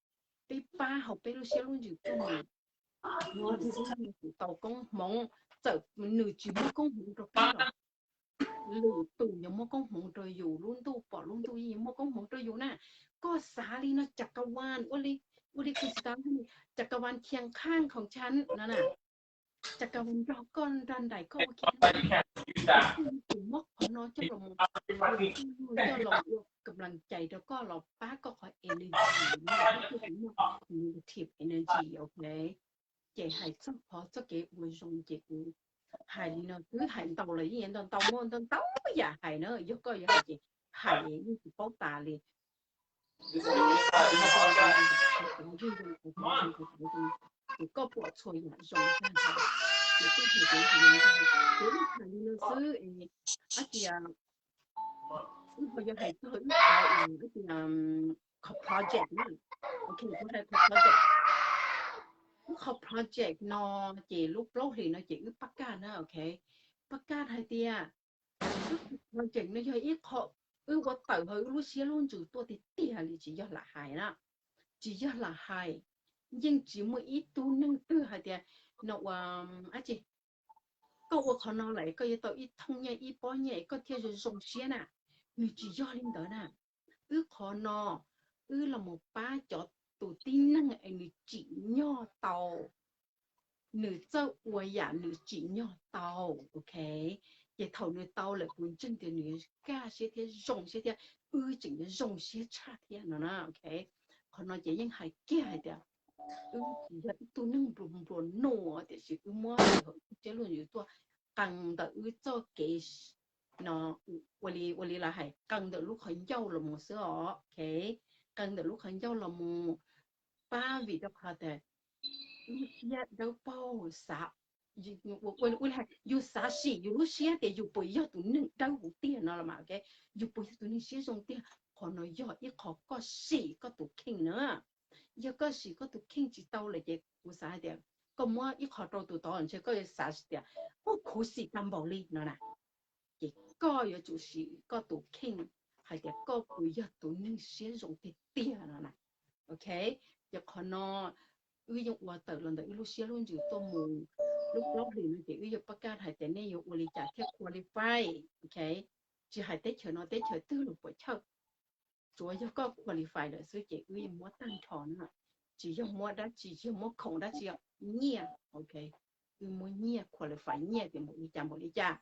peb pab hauv peb lub siab lub ntsws tuaj mus. Tau koob hmoov, txawm nws tsis muaj koob hmoov rau peb los lwm tus yuav muaj koob hmoov rau yus, lub ntuj pom lub ntuj yeej muaj koob hmoov rau yus na. Koj xav li no, cakavas ua li, ua li kuv tsis tau, cakavas khias qhaj khoom tsha no na, cakavas nrog koj nrog nraim koj ua ke, koj yuav tsum muab qhov no coj los mus ua txuj lug, coj los ua kam las cais rau koj los pab koj qhov energy, negative energy, ok. Ces hais txog qhov txoj kev ua zoo ces kuv hais li no twb hais ntau lawm, yeej ntau ntau muaj ntau ntau yam hais na, yog koj yuav hais ces hais yeej tsis paub tas li. Ces koj pom txhua yam zoo, ces koj hais li no xwb, dab tsi, wb ho yuav hais txog wb qhov, wb qhov project na. Ok, kuv hais qhov project, wb qhov project no ces lub plaub hlis no ces wb pab kaj na, ok. Pab kaj hais tias wb qhov project no yog ib qho wb ua tawm hauv wb lub siab lub ntsws tuaj tiag tiag li, tsis yog lam hais na. Tsis yog lam hais, yeej tsis muaj ib tug neeg twg hais tias no ua, dab tsi, koj ua qhov no lawm koj yuav tau ib thooj nyiaj ib pob nyiaj koj thiaj zoo zoo siab na. Nws tsis yog li ntawd na. Wb qhov no, wb los mus pab cov tus tib neeg es nws tsim nyog tau, nws txawj ua yam nws tsim nyog tau, ok. Ces thaum nws tau lawm kuv ntseeg tias nws yuav kaj siab thiab zoo siab thiab, wb tseem yuav zoo siab tshaj thiab no na, ok. Qhov no ces yeej hais kiag hais tias wb tsis yog ib tug neeg nplua nplua nuj, tiam sis wb muab wb siab lub ntsws tuaj qee ntawm wb txoj kev no, ua li, ua li lawv hais, qee ntawm lub qhov ncauj los mus xwb os, ok. Qee ntawm lub qhov ncauj los mus pab vim rau qhov tias lub siab dawb paug xav, yus xav sim yus lub siab tias yus puas yog tus neeg dawb huv tiag no los mas, ok, yus puas yog tus neeg siab zoo tiag. Qhov no yog ib qho koj sim koj tus kheej na. Yog koj sim koj tus kheej tsis tau lawm ces kuv xav hais tias koj muab ib qho rau tus tod ntshe koj yuav xav tias ub khuv xim tag npaum li no na. Ces koj yuav tsum sim koj tus kheej hais tias koj puas yog tus neeg siab zoo tiag tiag no na. Ok, ces qhov no wb yeej ua tawm los ntawm wb lub siab lub ntsws tuaj mus. Lub plaub hlis no ces wb yuav pab kaj hais tias nej yuav ua li cas thiaj qualify, ok. Tsis hais teb chaws no teb chaws twg los puam chawj, tsuav yog koj qualify lawm xwb ces wb yeej muab tag nrho na. Tsis yog muab dab tsi, tsis yog muab khoom dab tsi, nyiaj, ok. Wb muab nyiaj qualify nyiaj tias npaum li cas npaum li cas,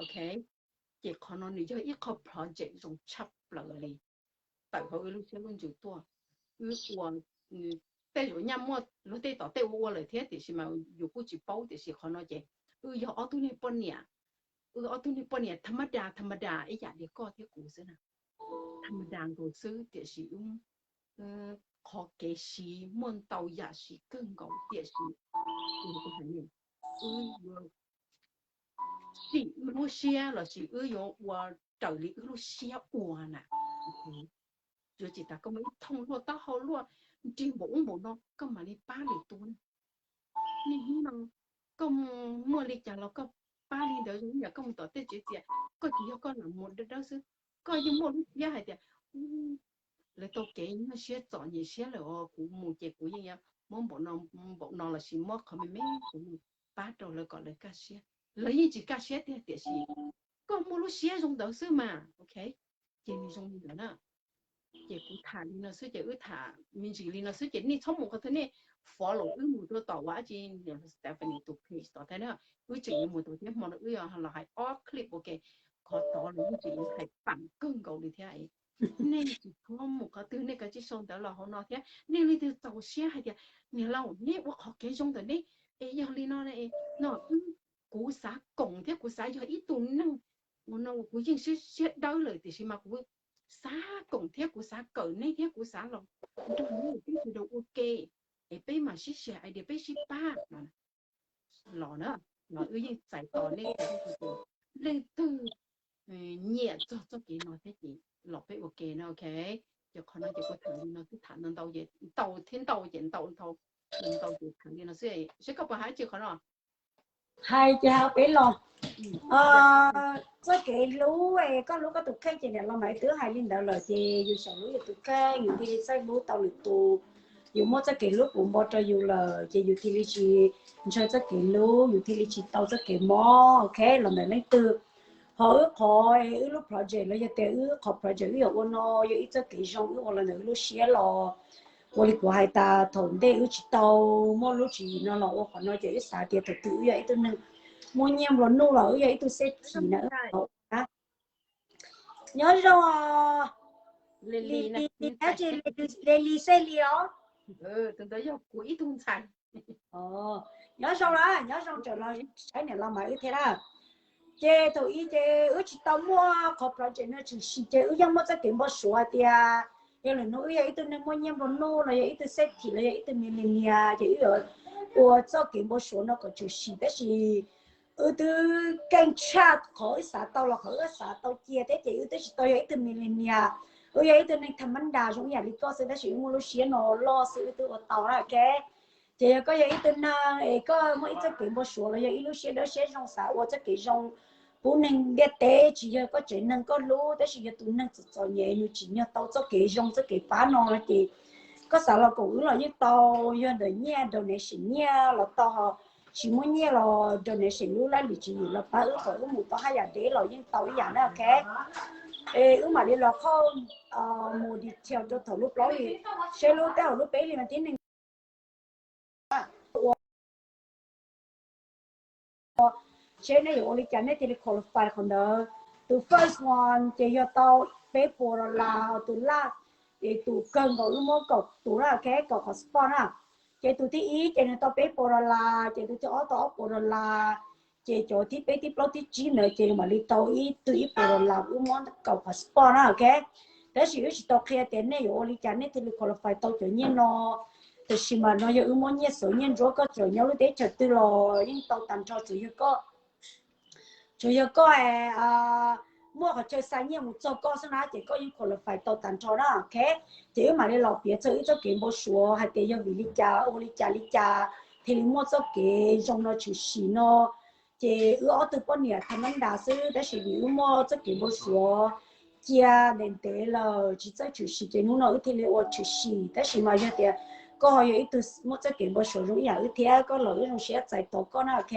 ok. Ces qhov no nws yog ib qho project zoo tshaj plaws li, tawm hauv wb lub siab lub ntsws tuaj. Wb ua, tej zaum nyaj muaj luag tej tom tej ua ua lawm thiab tiam sis mas yus kuj tsis paub, tiam sis qhov no ces wb yog ob tug niag poj niam, wb ob tug niag poj niam tha ma da tha ma da ib yam li koj thiab kuv xwb na. Tha ma da nkaus xwb tiam sis wb qhov kev siv muaj ntau yam siv kawg nkaus tiam sis wb yuav sim wb lub siab los sis wb yuav ua raws li wb lub siab ua na. Yuav tsis tas koj muaj ib thooj luaj taub hau luaj nrig npaum ub npaum no koj mam li pab lwm tus. Niaj hnub no koj muaj li cas los koj pab li ntawd, zoo ib yam koj mus tom tej tsev txias, koj tsis yog koj lam mus dawb dawb xwb, koj yeej muaj lub siab hais tias lawv tau kev nyuaj siab txom nyem siab lawm os, kuv mus ces kuv yeej yuav muab npaum no, npaum no los sis muab qhov me me kuv mus pab rau lawv kom lawv kaj siab. Lawv yeej tsis kaj siab tiag tiam sis koj muaj lub siab zoo ntawd xwb mas, ok. Ces nws zoo li ntawd na. Ces kuv tham li no xwb ces wb tham me ntsis li no xwb ces nej txhob mus qhov twg, nej follow wb mus rau tom ua dab tsi, Stephanie tus page tom thab na. Wb tseem yuav mus tau thiab, hmo no wb los hais ob clip ua ke, qhov tod los yeej tseem yuav hais pam kawg nkaus li thiab. Nej tsis txhob mus qhov twg, nej kav tsij sau ntawv los hauv no thiab. Nej leej twg txaus siab hais tias niam laus neb ua qhov kev zoo ntawm neb es yog li no no, kuv xav koom thiab kuv xav yog ib tug neeg, no kuv yeej siab siab dawb lawm tiam sis mas kuv xav koom thiab kuv xav kawm neb thiab kuv xav los nrog neb teb chaws ua ke, es peb mam sib share idea peb sib pab los na. Wb yeej txais tos nej, leej twg nyiam txog txoj kev no thiab ces los peb ua ke na, ok. Qhov no ces kuv tham li no twb tham ntau ntau ces ntau thiab ntau ces ntau ntau, ntau ces tham li no xwb. Seb koj puas hais tsis qhov no? Hais ces hais peb los. Txoj kev hlub, koj hlub koj tus kheej ces niam los mas twb hais li ntawd lawm ces yus xyaum hlub yus tus kheej yus thiaj li txawj hlub tau lwm tus. Yus muaj txoj kev hlub puv npo rau yus lawm ces yus thiaj li tsis ntshaw txoj kev hlub, yus thiaj li tsis tau txoj kev mob, ok, los ntawm leej twg. Ho wb qhov, wb lub project los yog tias wb qhov project wb yuav ua no yog ib txoj kev zoo wb ua los ntawm wb lub siab los. Ua li kuv hais tas thaum ntej wb tsis tau muaj lub tswv yim no los ua qhov no ces wb xav tias thaum twg wb yog ib tug neeg muaj nyiaj nplua nuj los wb yog ib tug xeb thim na. Nyob zoo, Lis, Lis, Lis, Lis xeb Lis os. Nyob zoo lawm, nyob zoo tseem los saib niam los mas wb thiab na. Ces thaum ub ces wb tsis tau muaj qhov project no tshwm sim ces wb yeej muaj txoj kev npau suav hais tias yog lwm hnub wb yog ib tug neeg muaj nyiaj nplua nuj los yog ib tug xeb thim los yog ib tug millionaire ces wb yuav ua txoj kev npau suav no kom tshwm sim, tab sis wb twb keej tshaj qhov wb xav tau los qhov wb xav tau cia thiab ces wb twb tsis tau yog ib tug millionaire, wb yog ib tug neeg tham mab ndas zoo ib yam li koj xwb tab sis wb muaj lub siab no loj xwb wb twb ua tau na, ok. Ces yog koj yog ib tug neeg es koj muaj ib txoj kev npau suav los yog ib lub siab dawb siab zoo xav ua txoj kev zoo pub neeg ntiaj teb, tsis yog koj tsev neeg koj hlub tab sis yog tus neeg txom txom nyem nws tsim nyog tau txoj kev zoo txoj kev pab no ces koj xav los koom wb los yeej tau, yog ntawm nyiaj donation nyiaj los tau, tsis muaj nyiaj los donation lub laj lim tswv yim los pab wb kom wb mus tau haj yam deb los yeej tau ib yam na, ok. Es wb mam li los qhov mus detail rau thaum lub plaub hlis, seb lub taub hau lub peb hlis mas tib neeg seb nej yuav ua li cas nej thiaj li qualify qhov ntawd. Tus first one ces yog tau peb puas dollar, tus last, ces tus kawg nkaus wb muab kaum tus na, ok, kaum qhov spot na. Ces tus thib ib ces nws tau peb puas dollar, ces tus thib ob tau ob puas dollar, ces cov thib peb thib plaub thib tsib ntawd ces mam li tau ib tug ib puas dollar, wb muab kaum qhov spot na, ok. Tab sis wb tsis tau qhia tias nej yuav ua li cas nej thiaj li qualify tau cov nyiaj no. Tiam sis mas no yog wb muab nyiaj xauv nyiaj ntsuab, koj txawm nyob lub teb chaws twg los yeej tau tag nrho, tsuas yog koj, tsuas yog koj muaj qhov chaw xa nyiaj mus txog koj xwb na ces koj yeej qualify tau tag nrho na, ok. Ces wb mam li los piav txog wb txoj kev npau suav hais tias yog vim li cas ua li cas li cas thiaj li muaj txoj kev zoo no tshwm sim no. Ces wb ob tug poj niam tham mab ndas xwb tab sis vim wb muaj txoj kev npau suav cia ntev ntev lawm tsis txawj tshwm sim ces hnub no wb thiaj li ua tshwm sim. Tab sis mas yog tias koj ho yog ib tug muaj txoj kev npau suav zoo ib yam wb thiab koj los wb zoo siab txais tos koj na, ok.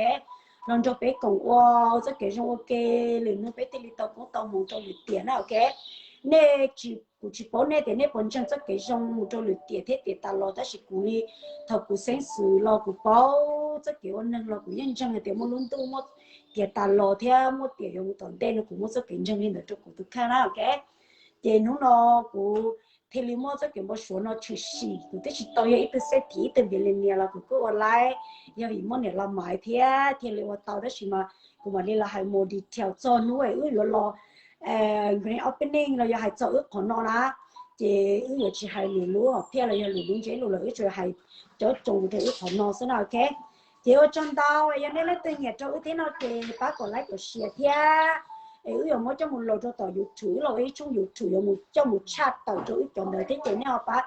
Los nrog peb koom ua txoj kev zoo ua ke, lwm hnub peb thiaj li tau koob tau hmoov rau lwm tiam na, ok. Nej tsis, kuv tsis paub nej tias nej puas ntseeg txoj kev zoo mus rau lwm tiam thiab tiam tas los tab sis kuv li, thaum kuv xeeb xwm los kuv paub txoj kev ua neeg los kuv yeej ntseeg hais tias muaj lub ntuj muaj tiam tas los thiab muaj tiam yuav mus tom ntej no kuv muaj txoj kev ntseeg li ntawd rau kuv tus kheej na, ok. Ces hnub no kuv thiaj li muaj txoj kev npau suav no tshwm sim, kuv twb tsis tau yog ib tug xeb thim ib tug millionaire los kuv kuj ua laib, yog vim muaj niam los maiv thiab thiaj li ua tau tab sis mas kuv mam li los hais mus detail txog hnub wb yuav los grand opening los yog hais txog wb qhov no na. Ces wb yuav tsis hais lwm lub hom phiaj los yog lwm lub ntsiab lus los wb tsuas hais cov tsoos rau wb qhov no xwb na, ok. Ces ua tsaug ntau, yog nej leej twg nyiam rau wb thiab no ces pab kom like kom share thiab. Es wb yuav muab coj mus load rau tom YouTube, wb los ua ib tshooj YouTube yuav mus coj mus tshaj tawm rau wb cov ntawd thiab ces nej ho pab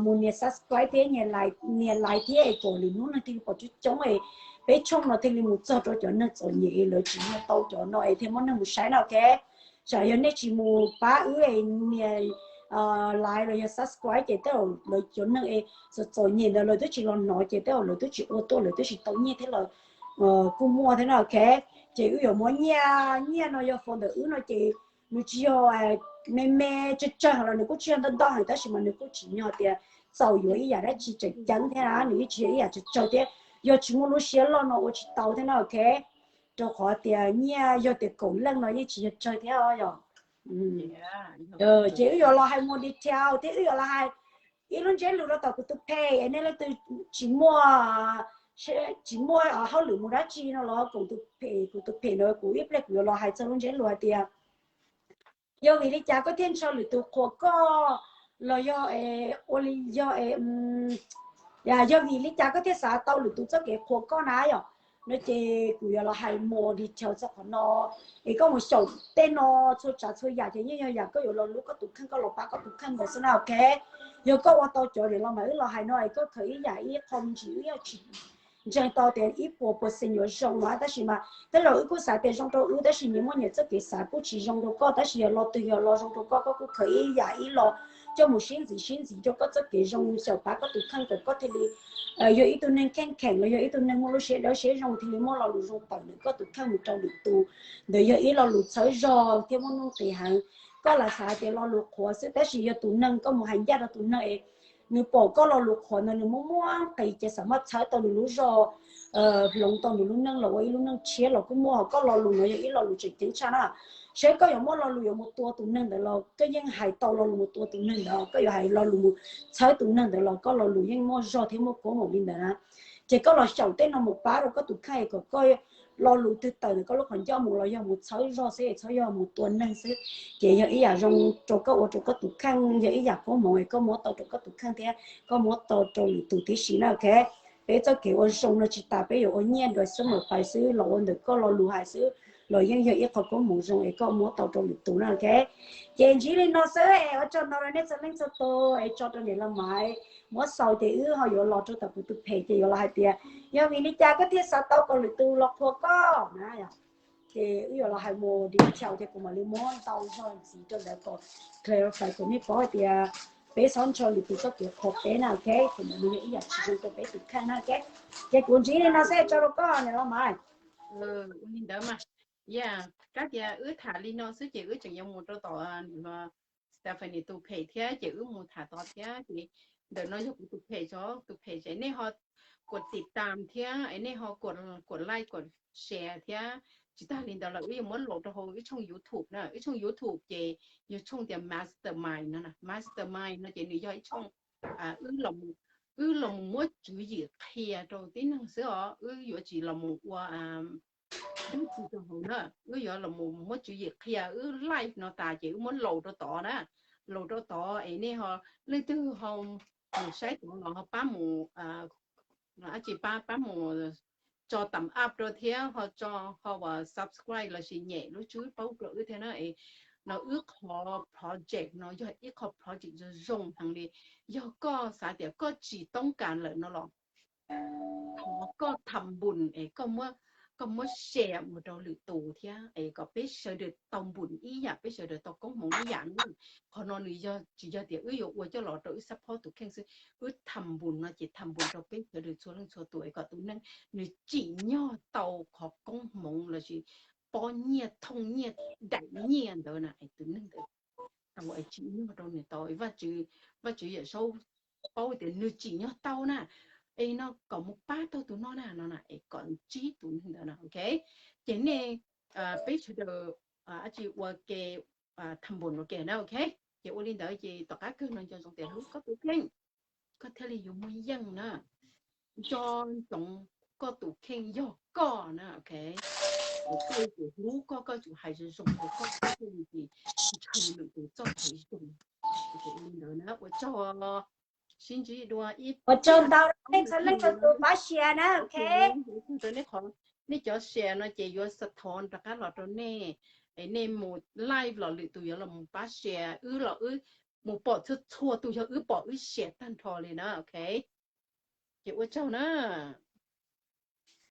mus nias subscribe thiab nias like thiab es kom lwm hnub neeg thiaj li pom coob coob es peb tshooj no thiaj li mus txog rau cov neeg txom nyem lawv tsis muaj tau cov no es thiaj muaj neeg mus saib na, ok. Tsam yog nej tsis mus pab wb nias like los yog subscribe ces tej zaum lawv cov neeg es txom txom nyem ntawd lawv twb tsis los hnov ces tej zaum lawv twb tsis ua tuaj lawv twb tsis tau nyiaj thiab lawv kuj muaj thiab na, ok. Ces wb yuav muab nyiaj, nyiaj no yog foob ntawm wb no ces nws tsis yog me me tsawg tsawg los nws kuj tsis yog ntau ntau heev tab sis mas nws kuj tsim nyog tias txaus yuav ib yam dab tsi tseem ceeb thiab na, nws yeej tsis yog ib yam tsawg tsawg thiab. Yog tsis muaj lub siab loj no ua tsis tau thiab na, ok. Rau qhov tias nyiaj yog tias kaum leej no yeej tsis yog tsawg thiab yom. Ces wb yuav los hais mus detail thiab wb yuav los hais ib lub ntsiab lus rau tom kuv tus page es nej leej twg tsis muaj, tsis muaj hauj lwm mus dab tsi no los koom tus page, kuv tus page no kuv ib pliag kuv yuav los hais txog lub ntsiab lus hais tias yog vim li cas koj thiaj ntshaw lwm tus qhuas koj los yog ua li yog, yog vim li cas koj thiaj xav tau lwm tus txoj kev qhuas koj na yom. No ces kuv yuav los hais more detail txog qhov no, es koj mus xyaum tej no txhua tsav txhua yam ces yeej yog yam koj yuav los lub koj tus kheej, koj los pab koj tus kheej ntawd xwb na, ok. Yog koj ua tau cov niam los mas wb los hais no es koj khaws ib yam ib qho me ntsis wb yeej tsis ntseeg tau tias ib puas percent yuav zoo no, tab sis mas tej zaum wb kuj xav tias zoo rau wb tab sis nyias muaj nyias txoj kev xav, kuj tsis zoo rau koj tab sis yog lo twg yog lo zoo rau koj, koj kuj khaws ib yam ib lo coj mus sib ntxiv sib ntxiv rau koj txoj kev zoo, xyaum pab koj tus kheej kom koj thiaj li yog ib tug neeg kheej kheem los yog ib tug neeg muaj lub siab dawb siab zoo thiaj li muaj lo lus zoo tawm ntawm koj tus kheej mus rau lwm tus. Ntawd yog ib lo lus txhawb zog thiab muaj nuj nqis heev. Koj lam xav hais tias lo lus qhuav xwb tab sis yog tus neeg koj mus hais ncaj rau tus neeg es nws pom koj lo lus qhuav ntawd nws muaj muaj nqis ces xam maj txhawb tau nws lub zog, hloov tau nws lub neej los ua ib lub neej tshiab los kuj muaj. Ho koj lo lus no yog ib lo lus tseem ceeb tshaj na. Saib koj yuav muaj lo lus yuav mus tua tus neeg ntawd los koj yeej hais tau lo lus mus tua tus neeg ntawd, koj yuav hais lo lus mus txhawb tus neeg ntawd los koj lo lus yeej muaj zog thiab muaj koob hmoov li ntawd na. Ces koj los xyaum tej no mus pab rau koj tus kheej kom koj lo lus twg tawm ntawm koj lub qhov ncauj mus los yog mus txhawb zog xwb, txhob yog mus tua neeg xwb. Ces yog ib yam zoo rau koj ua rau koj tus kheej, yog ib yam koob hmoov es koj muab tau rau koj tus kheej thiab koj muab tau rau lwm tus tib si na, ok. Peb txoj kev ua zoo no tsis tas peb yuav ua nyiaj dua xwb mas pais xwb los ua ntawm koj lo lus hais xwb los yeej yog ib qho koob hmoov zoo es koj muab tau rau lwm tus na, ok. Ces ntsib li no xwb es ua tsaug ntau rau nej txhua leej txhua tus es tso rau niam laus Maiv muab xaus ces wb ho yuav los rau tom kuv tus phem ces yuav los hais tias yog vim li cas koj thiaj xav tau kom lwm tus los qhuas koj na. Ces wb yuav los hais mus detail ces kuv mam li muab ntau zog ntxiv rau ntawd kom clarify kom nej paub hais tias peb txhob ntshaw lwm tus txoj kev qhuas peb na, ok. Ces nws yog ib yam tsis zoo rau peb tus kheej na, ok. Ces kuv ntsib li no xwb, tso rau koj niam laus Maiv. Ua li ntawd mas, ya, kab tias wb tham li no xwb ces wb tseem yuav mus rau tom Stephanie tus phem thiab ces wb mus tham tod thiab ces ntawm no yog kuv tus phem, tus phem ces nej ho kuas tiv tam thiab es nej ho kuas like kuas share thiab. Tsis tag li ntawd los wb yuav muab load rau hauv wb tshooj YouTube na, wb tshooj YouTube ces yog tshooj tias Mastermind no, Mastermind no ces nws yog ib tshooj wb los mus muab tswv yim qhia rau tib neeg xwb os, wb yuav tsis los mus ua dab tsi rau hauv na, wb yuav los muab tswv yim qhia, wb live no tas ces wb muab load rau tod na, load rau tod es nej ho leej twg ho mus saib tod los ho pab mus, dab tsi, pab, pab mus tso thumbs up rau thiab ho tso, ho uas subscribe lossis nyem lub tswb paub rau wb thiab na. Es no wb qhov project no yog ib qho project zoo zoo heev li. Yog koj xav tias koj tsis toob kas lawm no los thov koj tham npun es koj muab, koj muab share mus rau lwm tus thiab es kom peb sawv daws tau npun ib yam, peb sawv daws tau koob hmoov ib yam na. Qhov no nws yog tsis yog tias wb yuav ua coj los rau wb support tus kheej xwb, wb tham npun no ces tham npun rau peb sawv daws txhua leej txhua tus es kom tus neeg nws tsim nyog tau qhov koob hmoov lossis pob nyiaj thooj nyiaj daim nyiaj ntawd na, es tus neeg ntawd tau es tsim nyog rau nws tau, Vajtswv, Vajtswv Yawm Saub paub tias nws tsim nyog tau na, es no kom mus pab tau tus no na, no na es kom ntsib tus neeg ntawd na, ok. Ces nej, peb sawv daws dab tsi ua ke tham npun ua ke na, ok. Ces ua li ntawd ces tom qab kawg no nco ntsoov tias hlub koj tus kheej, koj thiaj li yuav muaj yeej na. Nco ntsoov koj tus kheej yog koj na, ok. Koj yuav tsum hlub koj, koj tsum hais zoo zoo rau koj, koj thiaj li tsis ntshaw lwm tus txoj kev zoo. Ua li ntawd na, ua tsaug. Sib ntsib dua ib, ua tsaug ntau rau nej txhua leej txhua tus pab share na, ok. Rau nej qhov nej cov share no ces yuav xa thov rov qab los rau nej, es nej mus live los lwm tus yuav los mus pab share, wb los wb mus pom txhua txhua tus yog wb pom wb share tag nrho li na, ok. Ces ua tsaug na.